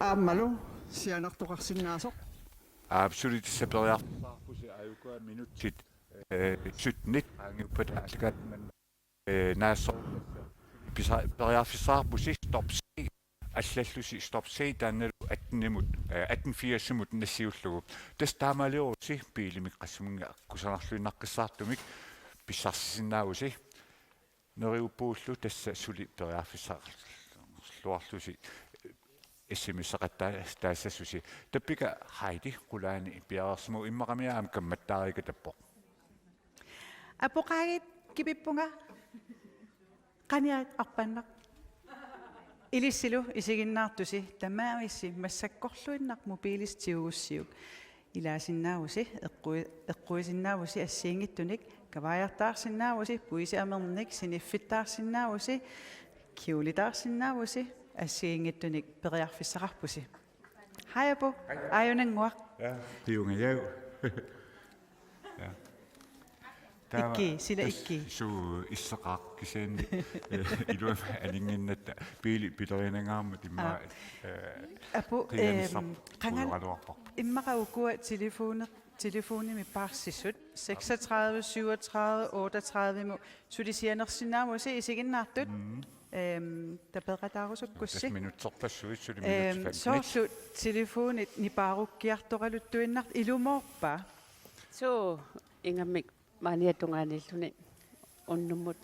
Aammalu sianertoqarsinnaasoq. Aap, suli tassa periarfissaqarpusi aajuku minutsit, ee, syttenit qaangiuppata aallakaatitami, ee, naassoq pisa-, periarfissaqarpusi stop C, allallusi stop C taannalu attenimut, ee, atten firsimut nassiullugu. Tassa taamaaliorussi biilimik qassuminnga kusanarluinnaqqissaartumik pissarsisinnaavusi. Neriuppugullu tassa suli periarfissaqarluarlusi S M S-eqattaassasusi. Tappika Heidi qulaani piareersimavoq, immaqami aamma kammattaarikatappoq. Apuqaagit, kipippunga. Qaniat arpannaq. Ilissilu isiginnaartusi tamaavissi massakkorluinnaq mobiilissi tigugussiuk. Ilaasinnaavusi, eqqui-, eqquisinnaavusi assigiinngitsunik, kavaajartaarsinnaavusi, puisi amernik, siniffittaarsinnaavusi, kjolitaarsinnaavusi, assigiinngitsunik periarfissaqarpusi. Hej Apu, aajunannguaq. Ja, piungajagu. Ja. Taava Ikkii, sila tassa ikkii. Suu issaqaaq kisianni, eh, iluamik aninnginnatta biili pilerinangaarmat immaqa, Aap. Eh, Apu, qiianissaq ehm, qangal-, ujoraluarparput. Immaqa ukua telefoni-, telefonimi paarsisut, seksogtredive syvogtredive otteogtredive-mut suli sianersinnaavusi isiginnaartut. Mm. Ehm, tapeeqataarusukkussi. Tassa minutserpassuit suli. Ehm, minutsit femten. Soorlu telefonit nipaarukkiartoraluttuinnartoq ilumoorpa? Suu, ingammik maaniatungaaniilluni unnummut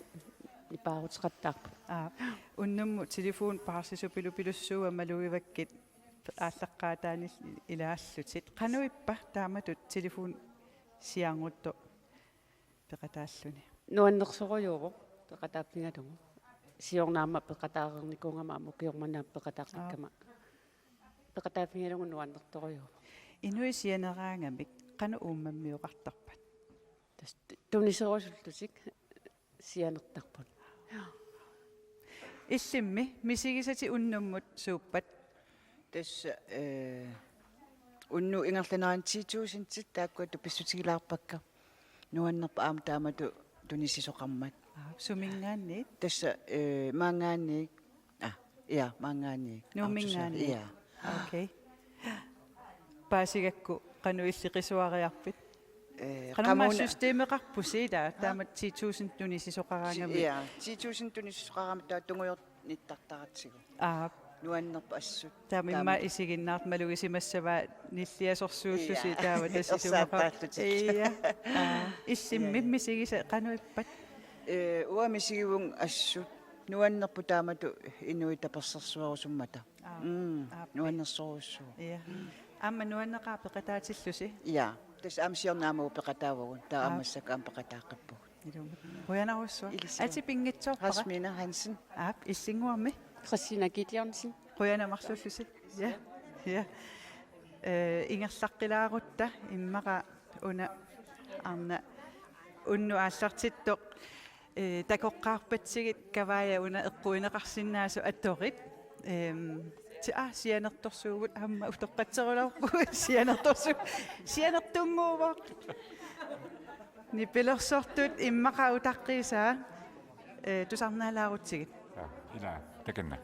nipaaruteqattaarput. Aa, unnummut telefon paarsisupilupilussuuvoq malugivakkit aallaqqaataaniit ilaallutit. Qanoq ippa taamatut telefon sianeruttoq peqataalluni? Nuannersorujuuvoq peqataaffigalugu. Siorna aamma peqataareernikuugama aamma ukioq manna aamma peqataaqqikkama. Aa. Peqataaffigalugu nuannertorujuuvoq. Inuit sianeraangamik qanoq uummammioqartarpat? Tassa tu-, tuniserusullutik sianertarput. Illimmi misigisatit unnummut suuppat? Tassa, eh, unnuk ingerlanerani ti tusindit taakkua pissutigilaarpakka. Nuannerpoq aamma taamatut tunisisoqarmat. Aa, suminngaanniit? Tassa, eh, maanngaanniit. Ah, ja, maanngaanniit. Nuumminngaanniit? Ja. Okay. paasigakku qanoq illit qisuariarpit? Eh, qanormaa qamuuna- systemeqarpusi ilaa, taama ti tusind tunisisoqaraangamik. Ti-, ja, ti tusind tunisisoqaraangamik taava tungujornittartaratsigu. Aap. Nuannerpoq assut. Taama immaqa isiginnaartut malugisimassavaat nilliasorsuullusi. Ja. Taava tassa isumaqa. Ersaattaarlutik. Ja. Aap. Illimmi, ja, ja, misigisa qanoq ippat? Eh, uanga misigivunga assut. Nuannerpoq taamatut inuit tapersersuerusummata. Aap. Mm, aap. Nuannersorujussuuvoq. Ja. Aamma nuanneqaaq peqataatillusi? Ja. Tassa aamma siorna aamma peqataavagut. Taava, aap, aamma massakkut aamma peqataaqqippugut. Ilumut. Qujanarsuaq. Ilisilu. Atit pinngitsoorpara? Rasmina Hansen. Aap, Illinnguarmi? Christina Gideonsen. Qujanaq marluullusi. Ja. Ja. Eh, ingerlaqqilaarutta immaqa una arnaq unnuk aallartittoq, eh, takoqqaarpatsigit Kavaajat una eqquineqarsinnaasoq atorit. Ehm, ti-, aa, sianertorsuugut aamma utoqqatserulaarpugut sianertorsu-, sianertunnguuvoq. Nipilersortut immaqa utaqqiisaa, eh, tusarnaalaarutsigit. Ja, ilaa, takanna.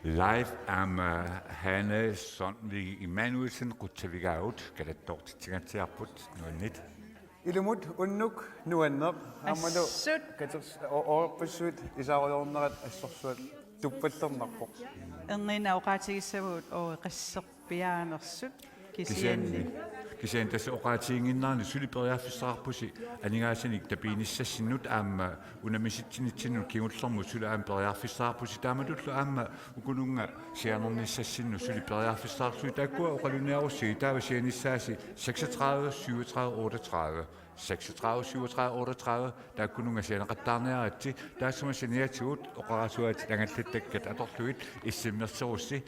Live aamma Hanne Sandvig Immanuelsen qutsavigaagut, kalattoortitsigatsiarput, nuannit. Ilumut unnuk nuanneq aammalu assut. Katers-, o-, oorpassuit isaarujoornerat assorsuaq tuppatternarpoq. Erniinnaq oqaatigissavagut oori qasserpiaanersut. Kisianni. Kisianni. Kisianni tassa oqaatiginnginnarni suli periarfissaqarpusi aningaasanik tapiinissassinnut aamma unammisitsinitsinnut kingullermut suli aamma periarfissaqarpusi taamatullu aamma ukununnga sianernissassinnut suli periarfissaqarlusi taakkua oqalunniarussigit taava sianissaasi seksogtredive syvogtredive otteogtredive. Seksogtredive syvogtredive otteogtredive, taakkununnga sianeqattaarniaritsi, taassuma saniatigut oqarasuaatit angallattakkat atorlugit S M S-erussi,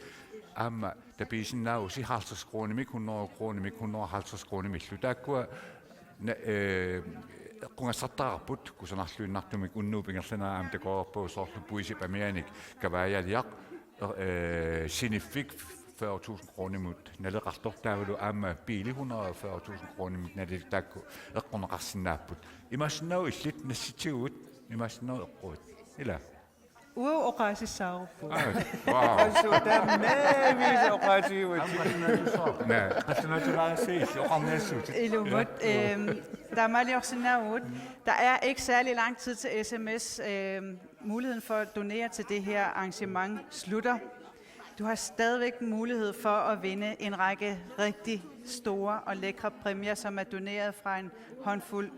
aamma tapiisinnaavusi halvtreds kronimik, hundrede kronimik, hundrede og halvtreds kronimillu. Taakkua na-, eh, eqqugassartaqarput, kusanarluinnartumik unnuup ingerlanerani aamma takoreerpagut soorlu puisip amianik kavaajaliaq, eh, siniffik fyrre tusind kronimut naleqartoq taavalu aamma biili hundrede og fyrre tusind kronimut naleqartoq taakku eqqorneqarsinnaapput. Imaassinnaavoq illit nassitsiguit, imaassinnaavoq eqquit. Ilaa. Uagut oqaasissaaruppugut. Aa, wow. Assut taamaaviisa oqaatigivugut. Aamma qallunaatusoq. Naa, qallunaatulaarassi illit oqarniassuutit. Ilumut, ja, ehm, taamaaliorsinnaavugut. Der er ikke særlig lang tid til S M S, ehm, muligheden for at donere til det her arrangement slutter. Du har stadigvæk mulighed for at vinde en række rigtig store og lækre præmier, som er doneret fra en håndfuld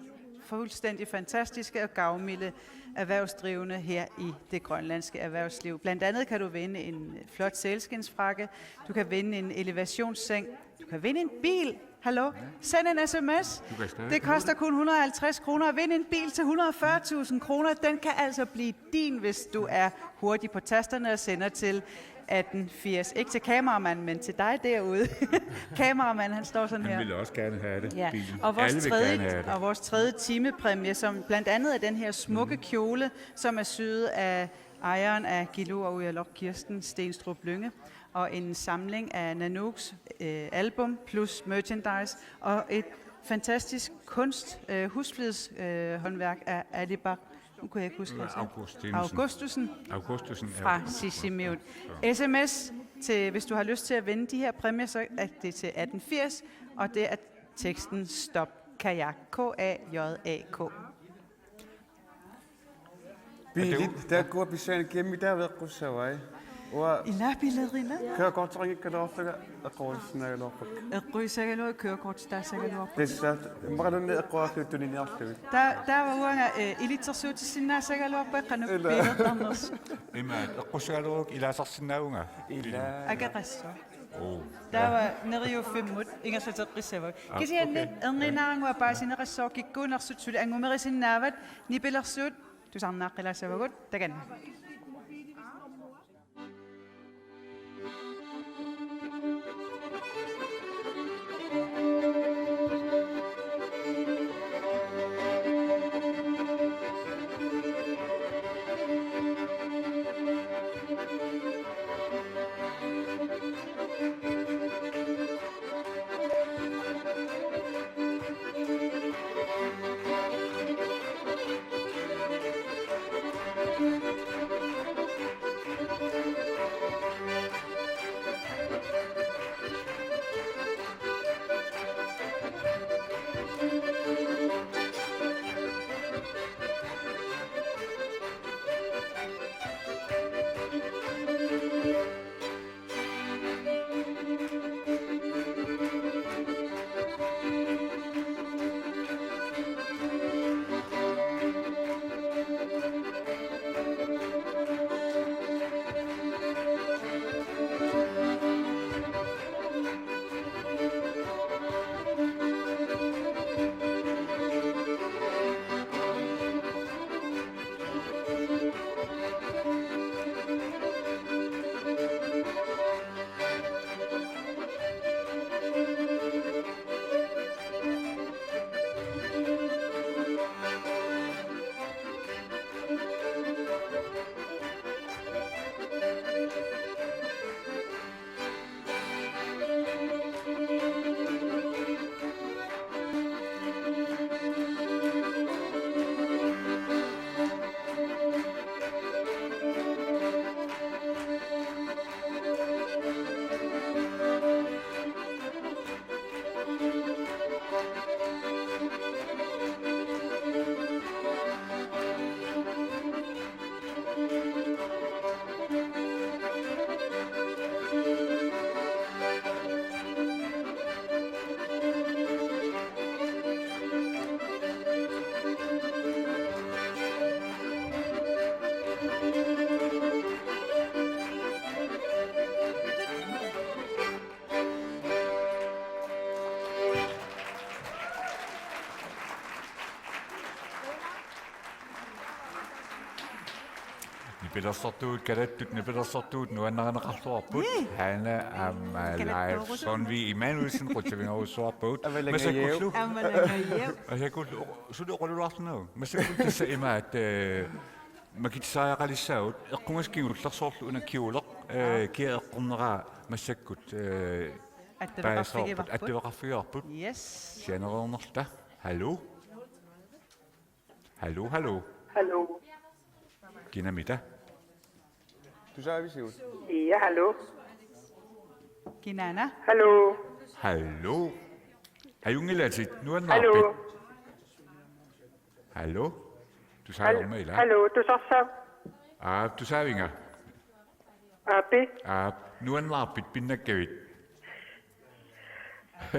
fuldstændig fantastiske og gavmilde erhvervsdrivende her i det grønlandske erhvervsliv. Blandt andet kan du vinde en flot sælskindsfrakke, du kan vinde en elevationsseng, du kan vinde en bil. Hallo? Send en S M S. Det koster kun hundrede og halvtreds kroner at vinde en bil til hundrede og fyrre tusind kroner. Den kan altså blive din, hvis du er hurtig på tasterne og sender til atten firs. Ikke til kameramanden, men til dig derude. Kameramanden, han står sådan her. Han vil også gerne have det, ja. Bilen. Og vores, alle vil tredje, gerne have det. Og vores tredje timepræmie, som blandt andet er den her smukke kjole, som er syet af ejeren af Gilo og Ujalok, Kirsten Stenstrup Lynge, og en samling af Nanooks øh, album plus merchandise, og et fantastisk kunst, øh, husflids, øh, håndværk af Alibak. Nu kunne jeg ikke huske, hvad jeg sagde. Augustinussen. Augustussen. Augustussen, ja. Fra Sisimiut. S M S til, hvis du har lyst til at vinde de her præmier, så er det til atten firs, og det er teksten Stop Kajak, K A J A K. Biilit taakkua pissaanni kiammi taava eqqussavai? Uanga Ila pilerina. Kørekorteqanngikkaluarlunga eqqussagaluarpakka. Eqqussagaluarpakka, kørekortitaassagaluarpakka. Tassa, immaqaluunniit eqquaarlugit tuniniarlugit. Ta-, taava uanga, eh, ilitsersuutisinnaassagaluarpakka qanoq Ila. Biilertarnersoq. Imaat, eqqussagaluarukku ilaasarsinnaavunga. Ila. Akeqassaaq. Oo. Taava neriuffimmut ingerlateqqissavagut. Ah, kisianni okay. Erniinnarannguaq paasineqassaaq kikkuunersut suli angumerisinnaavat nipilersuut tusarnaaqqilaassavagut takanna. Nipilersortugut, kalattut nipilersortugut nuannarineqarluarput. Ii. Hanna aamma Kalattoorusut. Leif Sundvig Immanuelsen qutsavigerujussuarpagut. Avalangajau. Massakkullu. Avalangajau. Massakkullu, suli oqalulaarlugu. Massakkullu tassa imaat, eh, makitsisariaqalissaagut, eqqugassat kingulleq soorlu una kjoleq, eh, kia eqqorneraa massakkut, eh, Attaveqarfigivarput. Paasoorput, attaveqarfigivarput. Yes. Sianereernerluta. Hallo? Hallo, hallo. Hallo. Kinamita? Tusaavisigut? Ja, hallo. Kinaana? Hallo. Hallo. Ajunngilatit, nuannaarpit? Hallo. Hallo? Tusaavarma ila? Hallo, tusarsaap? Aa, tusaavinga. Aapi? Aa, nuannaarpit, pinnakkavit?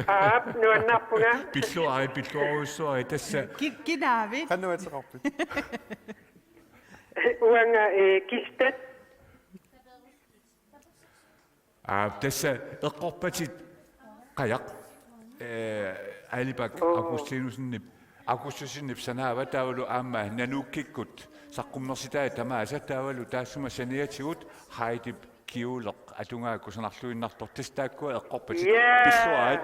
Aap, nuannaarpunga. Pilluarit, pilluarujussuarit tassa. Ki-, kinaavit? Qanoq ateqarpit? Uanga, eh, Kistat. Aa, tassa eqqorpatit qajaq. Eh, Alibak Oo. Augustinussenip, Augustussenip sanaava taavalu aamma Nanuukkikkut saqqummersitai tamaasa taavalu taassuma saniatigut Heidip Kiuleq atugaakku sanarluinnartoq tassa taakkua eqqorpatit. Jaa. Pilluarit.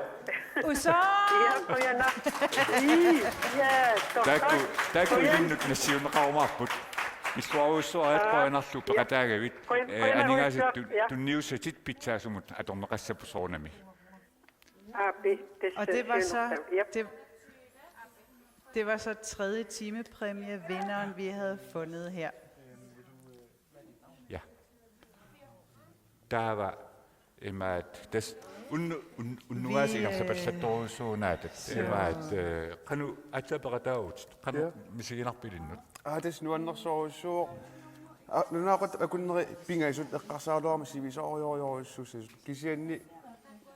Usoq! Jaa, qujanaq. Ii, jaa, torrak. Taakku, taakku qujan- ilinnut nassiunneqarumaarput. Pilluarujussuarit Aa, qujanarlu jaa. Peqataagavit. Qujan-, eh, qujanarujussuaq, aningaasat tu-, jaa. Tunniussatit pitsaasumut atorneqassapput soorunami. Aa, pi-, tassa Og det var så, siunertaa. Jep. det, det var så tredje timepræmievinderen, vi havde fundet her. Ja. Taava imaat tassa unnu-, un-, unnuaasiit Vi, øh, ingerlapallattorujussuunaat, så imaat, eh, qanoq aatsaat peqataavutit, qanoq Ja. misiginarpit ilinnut? Aa, tassa nuannersorujussuuvoq. Aa, nunaqatit akunneri pingasut eqqarsaraluarmat sivisoorujorujussuussaasut. Kisianni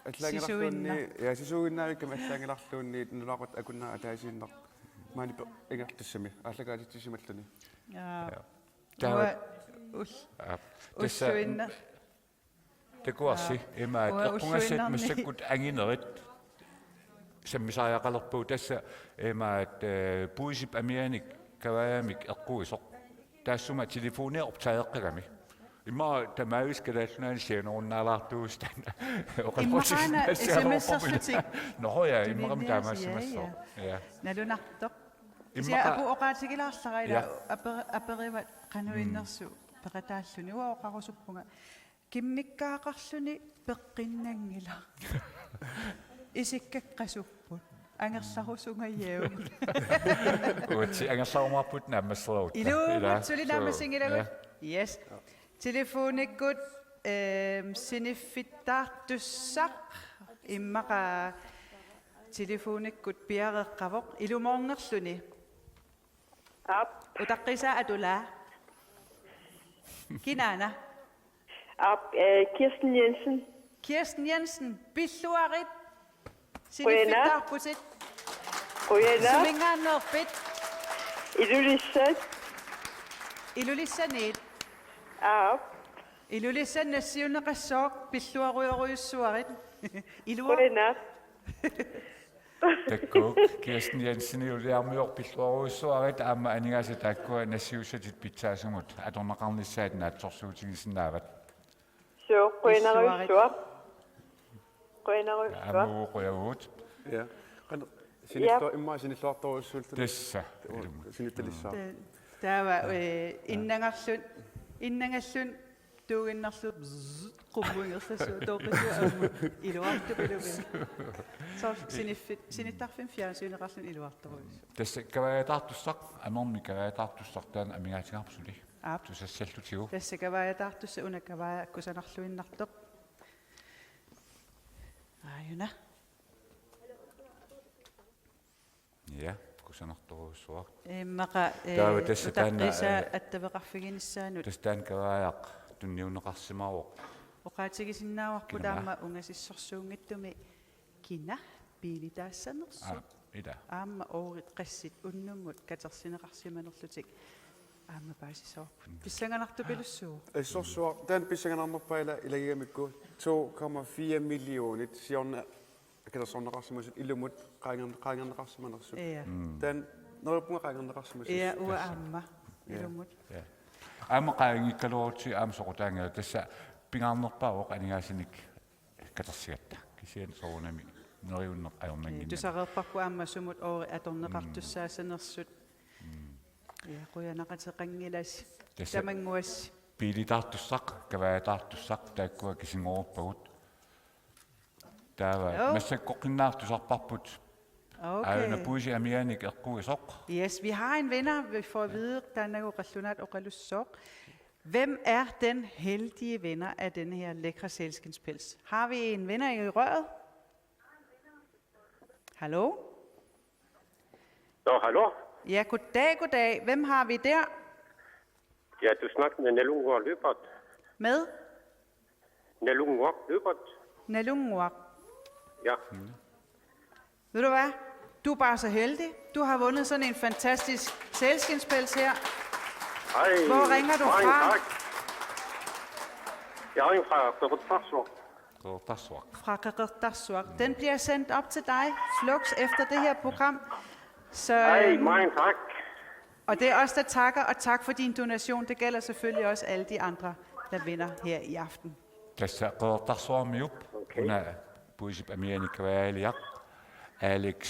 allaangilarluunniit, Sisuinnaq. Ja, sisuinnaavikkami allaangilarluunniit nunaqatit akunneri ataasiinnaq maani pe-, ingerlassami aallakaatitsissimalluni. Ja. Ja. Taava Uanga ul-, Aa, tassa ulluinnaq. Takuarsi, Aa, imaat, uanga eqqugassat ulluinnarni. Massakkut anginerit sammisariaqalerpagut tassa imaat, eh, puisip amianik kavaajamik eqquisoq. Taassuma telefoni optageqqagami. Immaqa tamaavisa Kalaallit Nunaanni sianerunnaalaartuuvoq taanna. Immaqa aana S M S-erlutik. Nå ja, immaqa Tulinnias, taamaassamassaaq. Ja, ja. Ja. Nalunartoq. Immaqa Kisianni apu oqaatigilaarlara ila Ja. aperi-, aperivat qanoq Mm. innersoq peqataalluni uanga oqarusuppunga. Kimmikkaaqarluni peqqinnanngilaq. Isikka qasupput. Angerlarusungajavugut. Uatsi angerlarumaarput naammassereerutta. Ilumut Ila, suli so, naammassinngilagut. Ja. Yes. Telefonikkut, ehm, siniffittaartussaq immaqa telefonikkut piareeqqavoq ilumoornerluni. Aap. Utaqqiisaa atulaa. Kinaana? Aap, eh, Kirsten Jensen. Kirsten Jensen, pilluarit. Qujanaq. Siniffittaarputit. Qujanaq. Suminngaanneerpit? Ilulissat. Ilulissaniit? Aap. Ilulissani nassiunneqassooq, pilluarujorujussuarit. Ilua. Qujanaq. Takuuk, Kirsten Jensen, Juliarmior, pilluarujussuarit, aamma aningaasat taakkua nassiussatit pitsaasumut atorneqarnissaat naatsorsuutigisinnaavat. Suu, qujanarujussuaq. Qujanarujussuaq. Aamma qujavugut. Ja. Qan-, sinillu-, Ja. immaqa sinilluartorujussuulluta. Tassa, ilumut. Sinittalissaaq. Ta-, taava, eh, innangarlun-, innangarlun tuuginnarlu bzzz, qummuingerlassuaq tooqissuaq aamma iluartupilumi. Soorlu siniffit-, sinittarfimmi fjernsyneqarluni iluartorujussuaq. Tassa kavaajataartussaq, amermi kavaajataartussaq taanna amigaatigaarput suli. Aap. Tusassallutigu. Tassa kavaajataartussaq una kavaaja kusanarluinnartoq. Aajuna. Ja, kusanartorujussuaq. Immaqa, eh, Taava tassa taanna, utaqqiisaa eh, attaveqarfiginissaanut. Tassa taanna kavaajaq tunniunneqarsimavoq. Oqaatigisinnaavarput Kina. Aamma ungasissorsuunngitsumi kina biilitaassanersoq. Aa, ila. Aamma oorit qassit unnummut katersineqarsimanerlutik aamma paasissavarput. Mm. Pissanganartupilussuuvoq. Assorsuaq, taanna pissanganarnerpaaq ila ilagigamikku to komma fire millionit siorna katersorneqarsimasut ilumut qaangerni-, qaangerneqarsimanersut. Ja. Mm. Taanna neriuppunga qaangerneqarsimasut. Ja, uanga aamma Ja. ilumut. Ja. Aamma qaangiikkaluarutsigu aamma soqutaanngilaq tassa pingaarnerpaavoq aningaasanik katersigatta. Kisianni soorunami neriunneq ajornannginnami. Tusareerparput aamma sumut oorit atorneqartussaassanersut. Mm. Ja, qujanaqateqanngilasi. Tassa Tamannguassi. biilitaartussaq, kavaajataartussaq, taakkua kisinngoruuppagut. Taava Joo. massakkorpiaannartusarparput. Okay. Aajuna puisip amianik eqquisoq. Yes, vi har en vinder. Vi får at vide, taannagu qallunaat oqalussooq. Hvem er den heldige vinder af den her lækre sælskindspels? Har vi en vinder i røret? Hallo? Nå, hallo? Ja, goddag, goddag. Hvem har vi der? Ja, du snakker med Nalunguaq Lyberth. Med? Nalunguaq Lyberth. Nalunguaq. Ja. Mm. Ved du hvad? Du er bare så heldig. Du har vundet sådan en fantastisk sælskindspels her. Hej. Hvor ringer du Mange fra? Tak. Jeg ringer fra Qeqertarsuaq. Qeqertarsuaq. Fra Qeqertarsuaq. Den bliver sendt op til dig, Flux, efter det her program. Så, Hej, øhm, mange tak. Og det er os, der takker, og tak for din donation. Det gælder selvfølgelig også alle de andre, der vinder her i aften. Tassa Qeqertarsuarmiup Okay. Una puisip amianik kavaaliaq Alex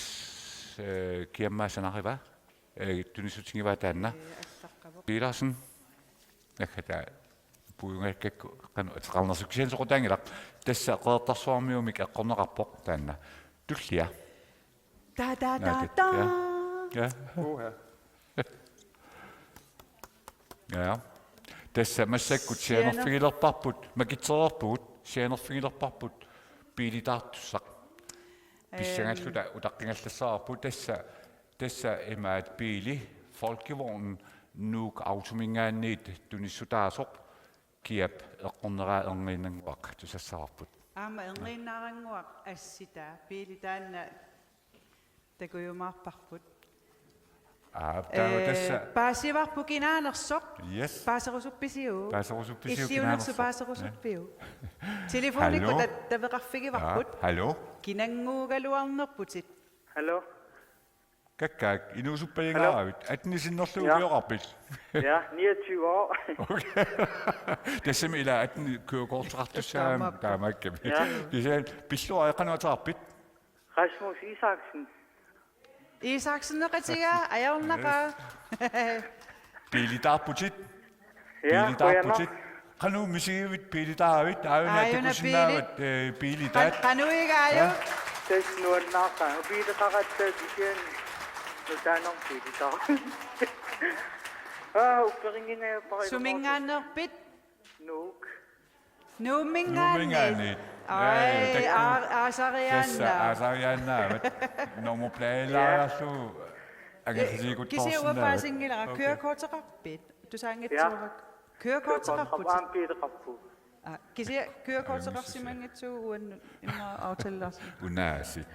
eh, Kiamma Sanariva eh, tunissutigivaat taanna. Petersen. Nakkata puiungakkakku qanoq ateqarnersoq kisianni soqutaanngilaq. Tassa Qeqertarsuarmiumik eqqorneqarpoq taanna. Tullia. Da, da, da, Naakit, da. Ja. Ja. Uha. Ja. Tassa massakkut Sianer- sianerfigilerparput, makitsereerpugut, sianerfigilerparput biilitaartussaq. Pissangalluta utaqqigallassavarput tassa tassa imaat biili Folkevognen Nuuk Autominngaanniit tunissutaasoq Kiap eqqorneraa erniinnannguaq tusassavarput. Aamma erniinnaarannguaq assitaa biili taanna takujumaarparput. Aa, taava tassa. Paasivarput kinaanersoq. Yes. Paaserusuppisiuk? Paaserusuppisiuk Illiunersu kinaanersoq. Paaserusuppisiuk? Telefonikkut Hallo? ta- taveqarfigivarput. Ja, hallo? Kinannguugaluarnerputit. Hallo? Kakkaak, inuusuppajangaaravit, atten sinnerlugu Ja. Kioqarpit. Ja, niogtyve år. Okay. Tassami ila atten kørekortseqartussaam Taamaappoq. Taamaakkami. Ja. Kisianni pilluarit qanoq ateqarpit? Rasmus Isaksen. Isaksen neqatiga ajornaqa. Biilitaarputit. Ja, Biilitaarputit. Qanoq misigivit biilitaaravit? Aajuna takusinnaavat biilitaat. Qanuiga ajo. Tassa nuannaartaa. Biilitaqatta kisianni nutaanermut biilitaar. Ah, upperingingajappara. Suminngaanneerpit? Nuuk. Nuumminngaanniit. Nuumminngaanniit. Ai, Ja, ja, aasariaannaa. Tassa aasariaannaavat. Nummerpladelaagarlugu angerlasiikuttoorsinnaavat. Kisianni uanga paasinngilara kørekorteqarpit? Tusaanngitsoorpakka. Kørekorteqarput. Kørekorteqarput. Biileqarput. Kisianni kørekorteqarsimanngitsuugut uannut immaqa aftaleqarsimapput. Unaasiit.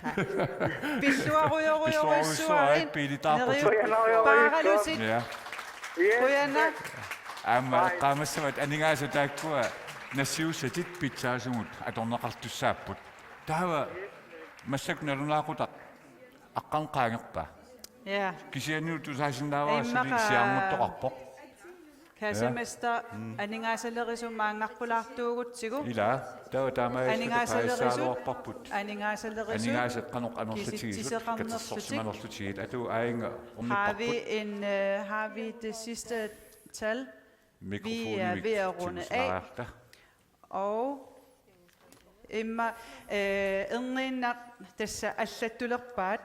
Pilluarujorujorujussuarit. Biilitaarput. Neriuppaaralutit. Ja. Qujanaq. Aamma eqqaamassavat aningaasat taakkua nassiussatit pitsaasumut atorneqartussaapput. Taava massakkut nalunaaqutaq aqqaneq qaangerpaa. Ja. Kisianni tusaasinnaavara suli Immaqa sianertoqarpoq. Kassemester aningaasalerisut maanngarpulaartuugutsigu. Ila, taava taamaallaat Aningaasalerisut. Paasisaaluarparput. Aningaasalerisut. Aningaasat qanoq anorlatigisut, Kisitsiseqarnerlutik. Katersorsimanerlutigisut. Atu aainga Har vi en, øh, har vi det sidste tal? Mikrofoni Vi er ved at runde af. Og imma øh, erniinnaq tassa allattulerpaat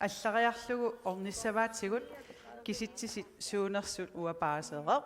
allariarlugu ornissavaatigut kisitsisit suunersut uanga paasereerput.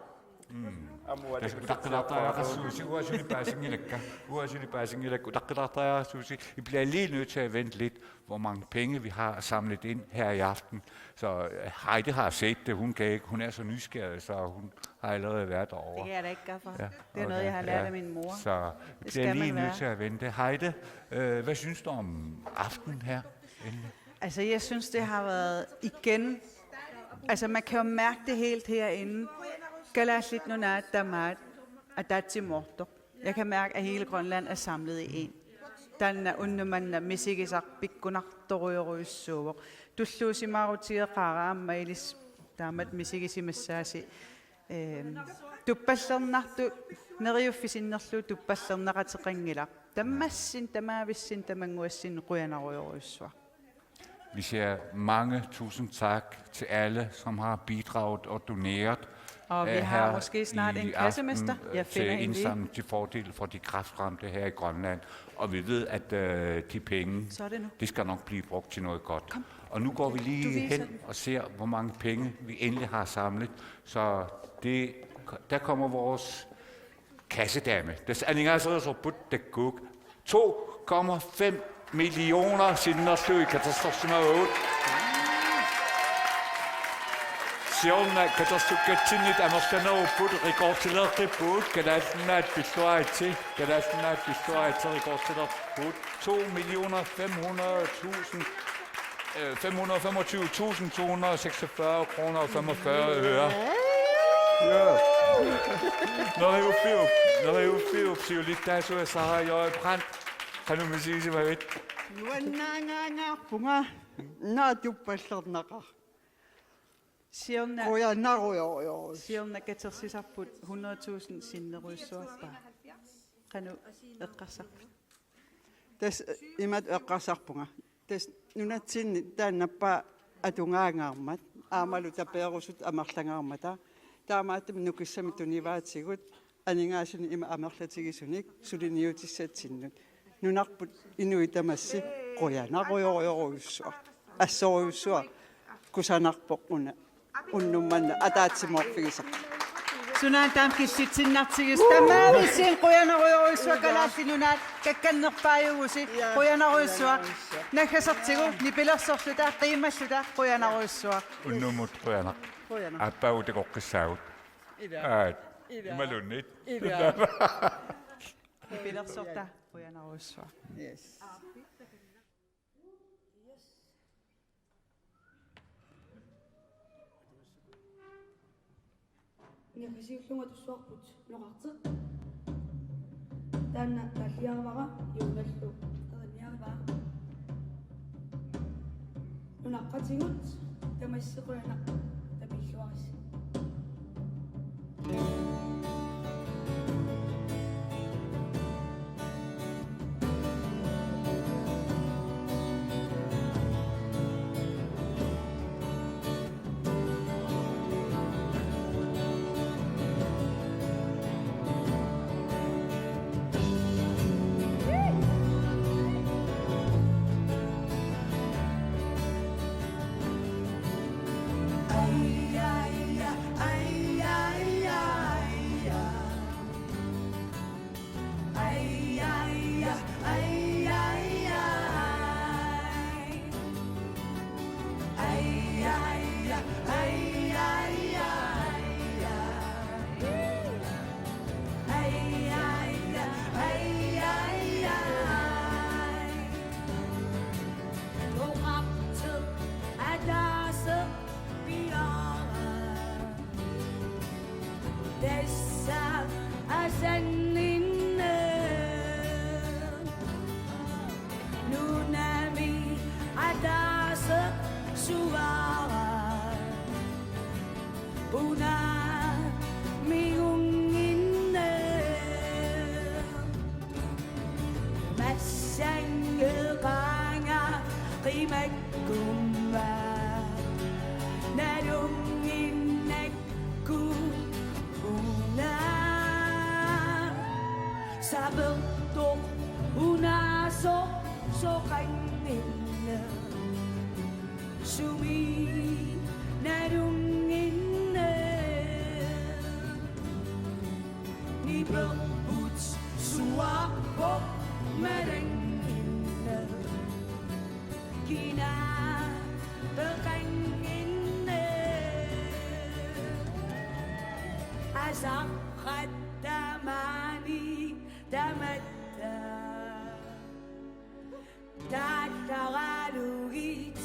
Tassa utaqqilaartariaqarsuusi uanga suli paasinngilakka. Uanga suli paasinngilakka utaqqilaartariaqarsuusi. I bliver lige nødt til at vente lidt, hvor mange penge vi har samlet ind her i aften. Så øh, Heidi har set det, hun kan ikke. Hun er så nysgerrig, så hun har allerede været derovre. Det kan jeg da ikke gøre for. Ja, Det er noget, okay, jeg har lært ja. Af min mor. Så vi Det bliver skal lige man nødt være. Til at vente. Heidi, øh, hvad synes du om aftenen her? Endelig? Altså, jeg synes, det har været igen. Altså, man kan jo mærke det helt herinde. Kalaallit Nunaat tamaat ataatsimoortoq. Jeg kan mærke, at hele Grønland er samlet i en. Taanna unnuk manna misigisaq pikkunartorujorujussuuvoq. Tulluusimaarutigeqaara aamma ilissi taamatut misigisimassaasi. Ehm, tuppallernartut neriuffiit sinnerlugu tuppallerneqateqanngilaq. Tammassinnut, tamaavissinnut, tamannguassinnut qujanarujorujussuaq. Vi siger mange tusind tak til alle, som har bidraget og doneret. Og vi øh, har her måske snart i en kassemester. aften, Jeg øh, finder til en lige. Indsamling til fordel for de kræframte her i Grønland. Og vi ved, at øh, de penge, Så er det nu. Det skal nok blive brugt til noget godt. Kom. Og nu går vi lige Du viser hen den. Og ser, hvor mange penge vi endelig har samlet. Så det, der kommer vores kassedame. Tassa aningaaserisorput takkuk to komma fem millioner sinnerlugit katersorsimavagut. Siorna katersukkatsinnit amerlanerupput, rekordileeqqippugut, Kalaallit Nunaat pilluaritsi, Kalaallit Nunaat pilluaritsi rekordileeqqippugut, to millioner fem hundrede tusind Øh, fem hundrede og femogtyve tusind to hundrede og seksogfyrre kroner og femogfyrre øre. Ja. Neriuffiup, Neriuffiup, siulittaasua Sara J. Brandt. Qanoq misigisimavit? Nuannaangaangaarpunga. Naatsuppallernaqaaq. Siorna-, qujanarujorujorujussuaq. Siorna katersisarput hundrede tusind sinnerujussuarpaa. Qanoq eqqarsarpit? Tassa imatut eqqarsarpunga. Tassa nunatsinni taannappaa atugaangaarmat, aammalu taperusut amerlangaarmata. Taamaattumik nukissamik tunivaatigut, aningaasanik ima amerlatigisunik suliniutissatsinnut. Nunarput inuit tamassi qujanarujorujorujussuaq. Assorujussuaq kusanarpoq una. Unnuk manna ataatsimoorfigisaq. Sunaana taama killitsinnartigisoq. Tamarmik qujanarujorujussuaq, Kalaallit Nunaat kakkannerpaajuvusi. Ja. Qujanarujussuaq. Naggasertigut, nipilersorluta, qiimmalluta, qujanarujussuaq. Unnummut qujanaq. Qujanaq. Aappaagu takoqqissaagut. Ila. Aat. Ila. Imaluunniit. Ila. Nipilersorta, qujanarujussuaq. Yes. Naggaserlugu atussuarput noqarteq. Taanna taalliarivara, Juunallu erinniarivara. Nunaqqatigut tamassi qujanaq, tapiilluarisi. Oqartoq ataaseq piaraa. Tassa asanninneq nunami ataaseq suaraa. Una miunnginneq. Massanngooq qaanga qimakkumma. Nalunnginnakku una. Sapertoq una soq soqannginneq. Sumi nalunnginneq. Niperput suaarpoq malannginneq. Kina peqannginneq. Asarratta maani tamatta. Taallaralugit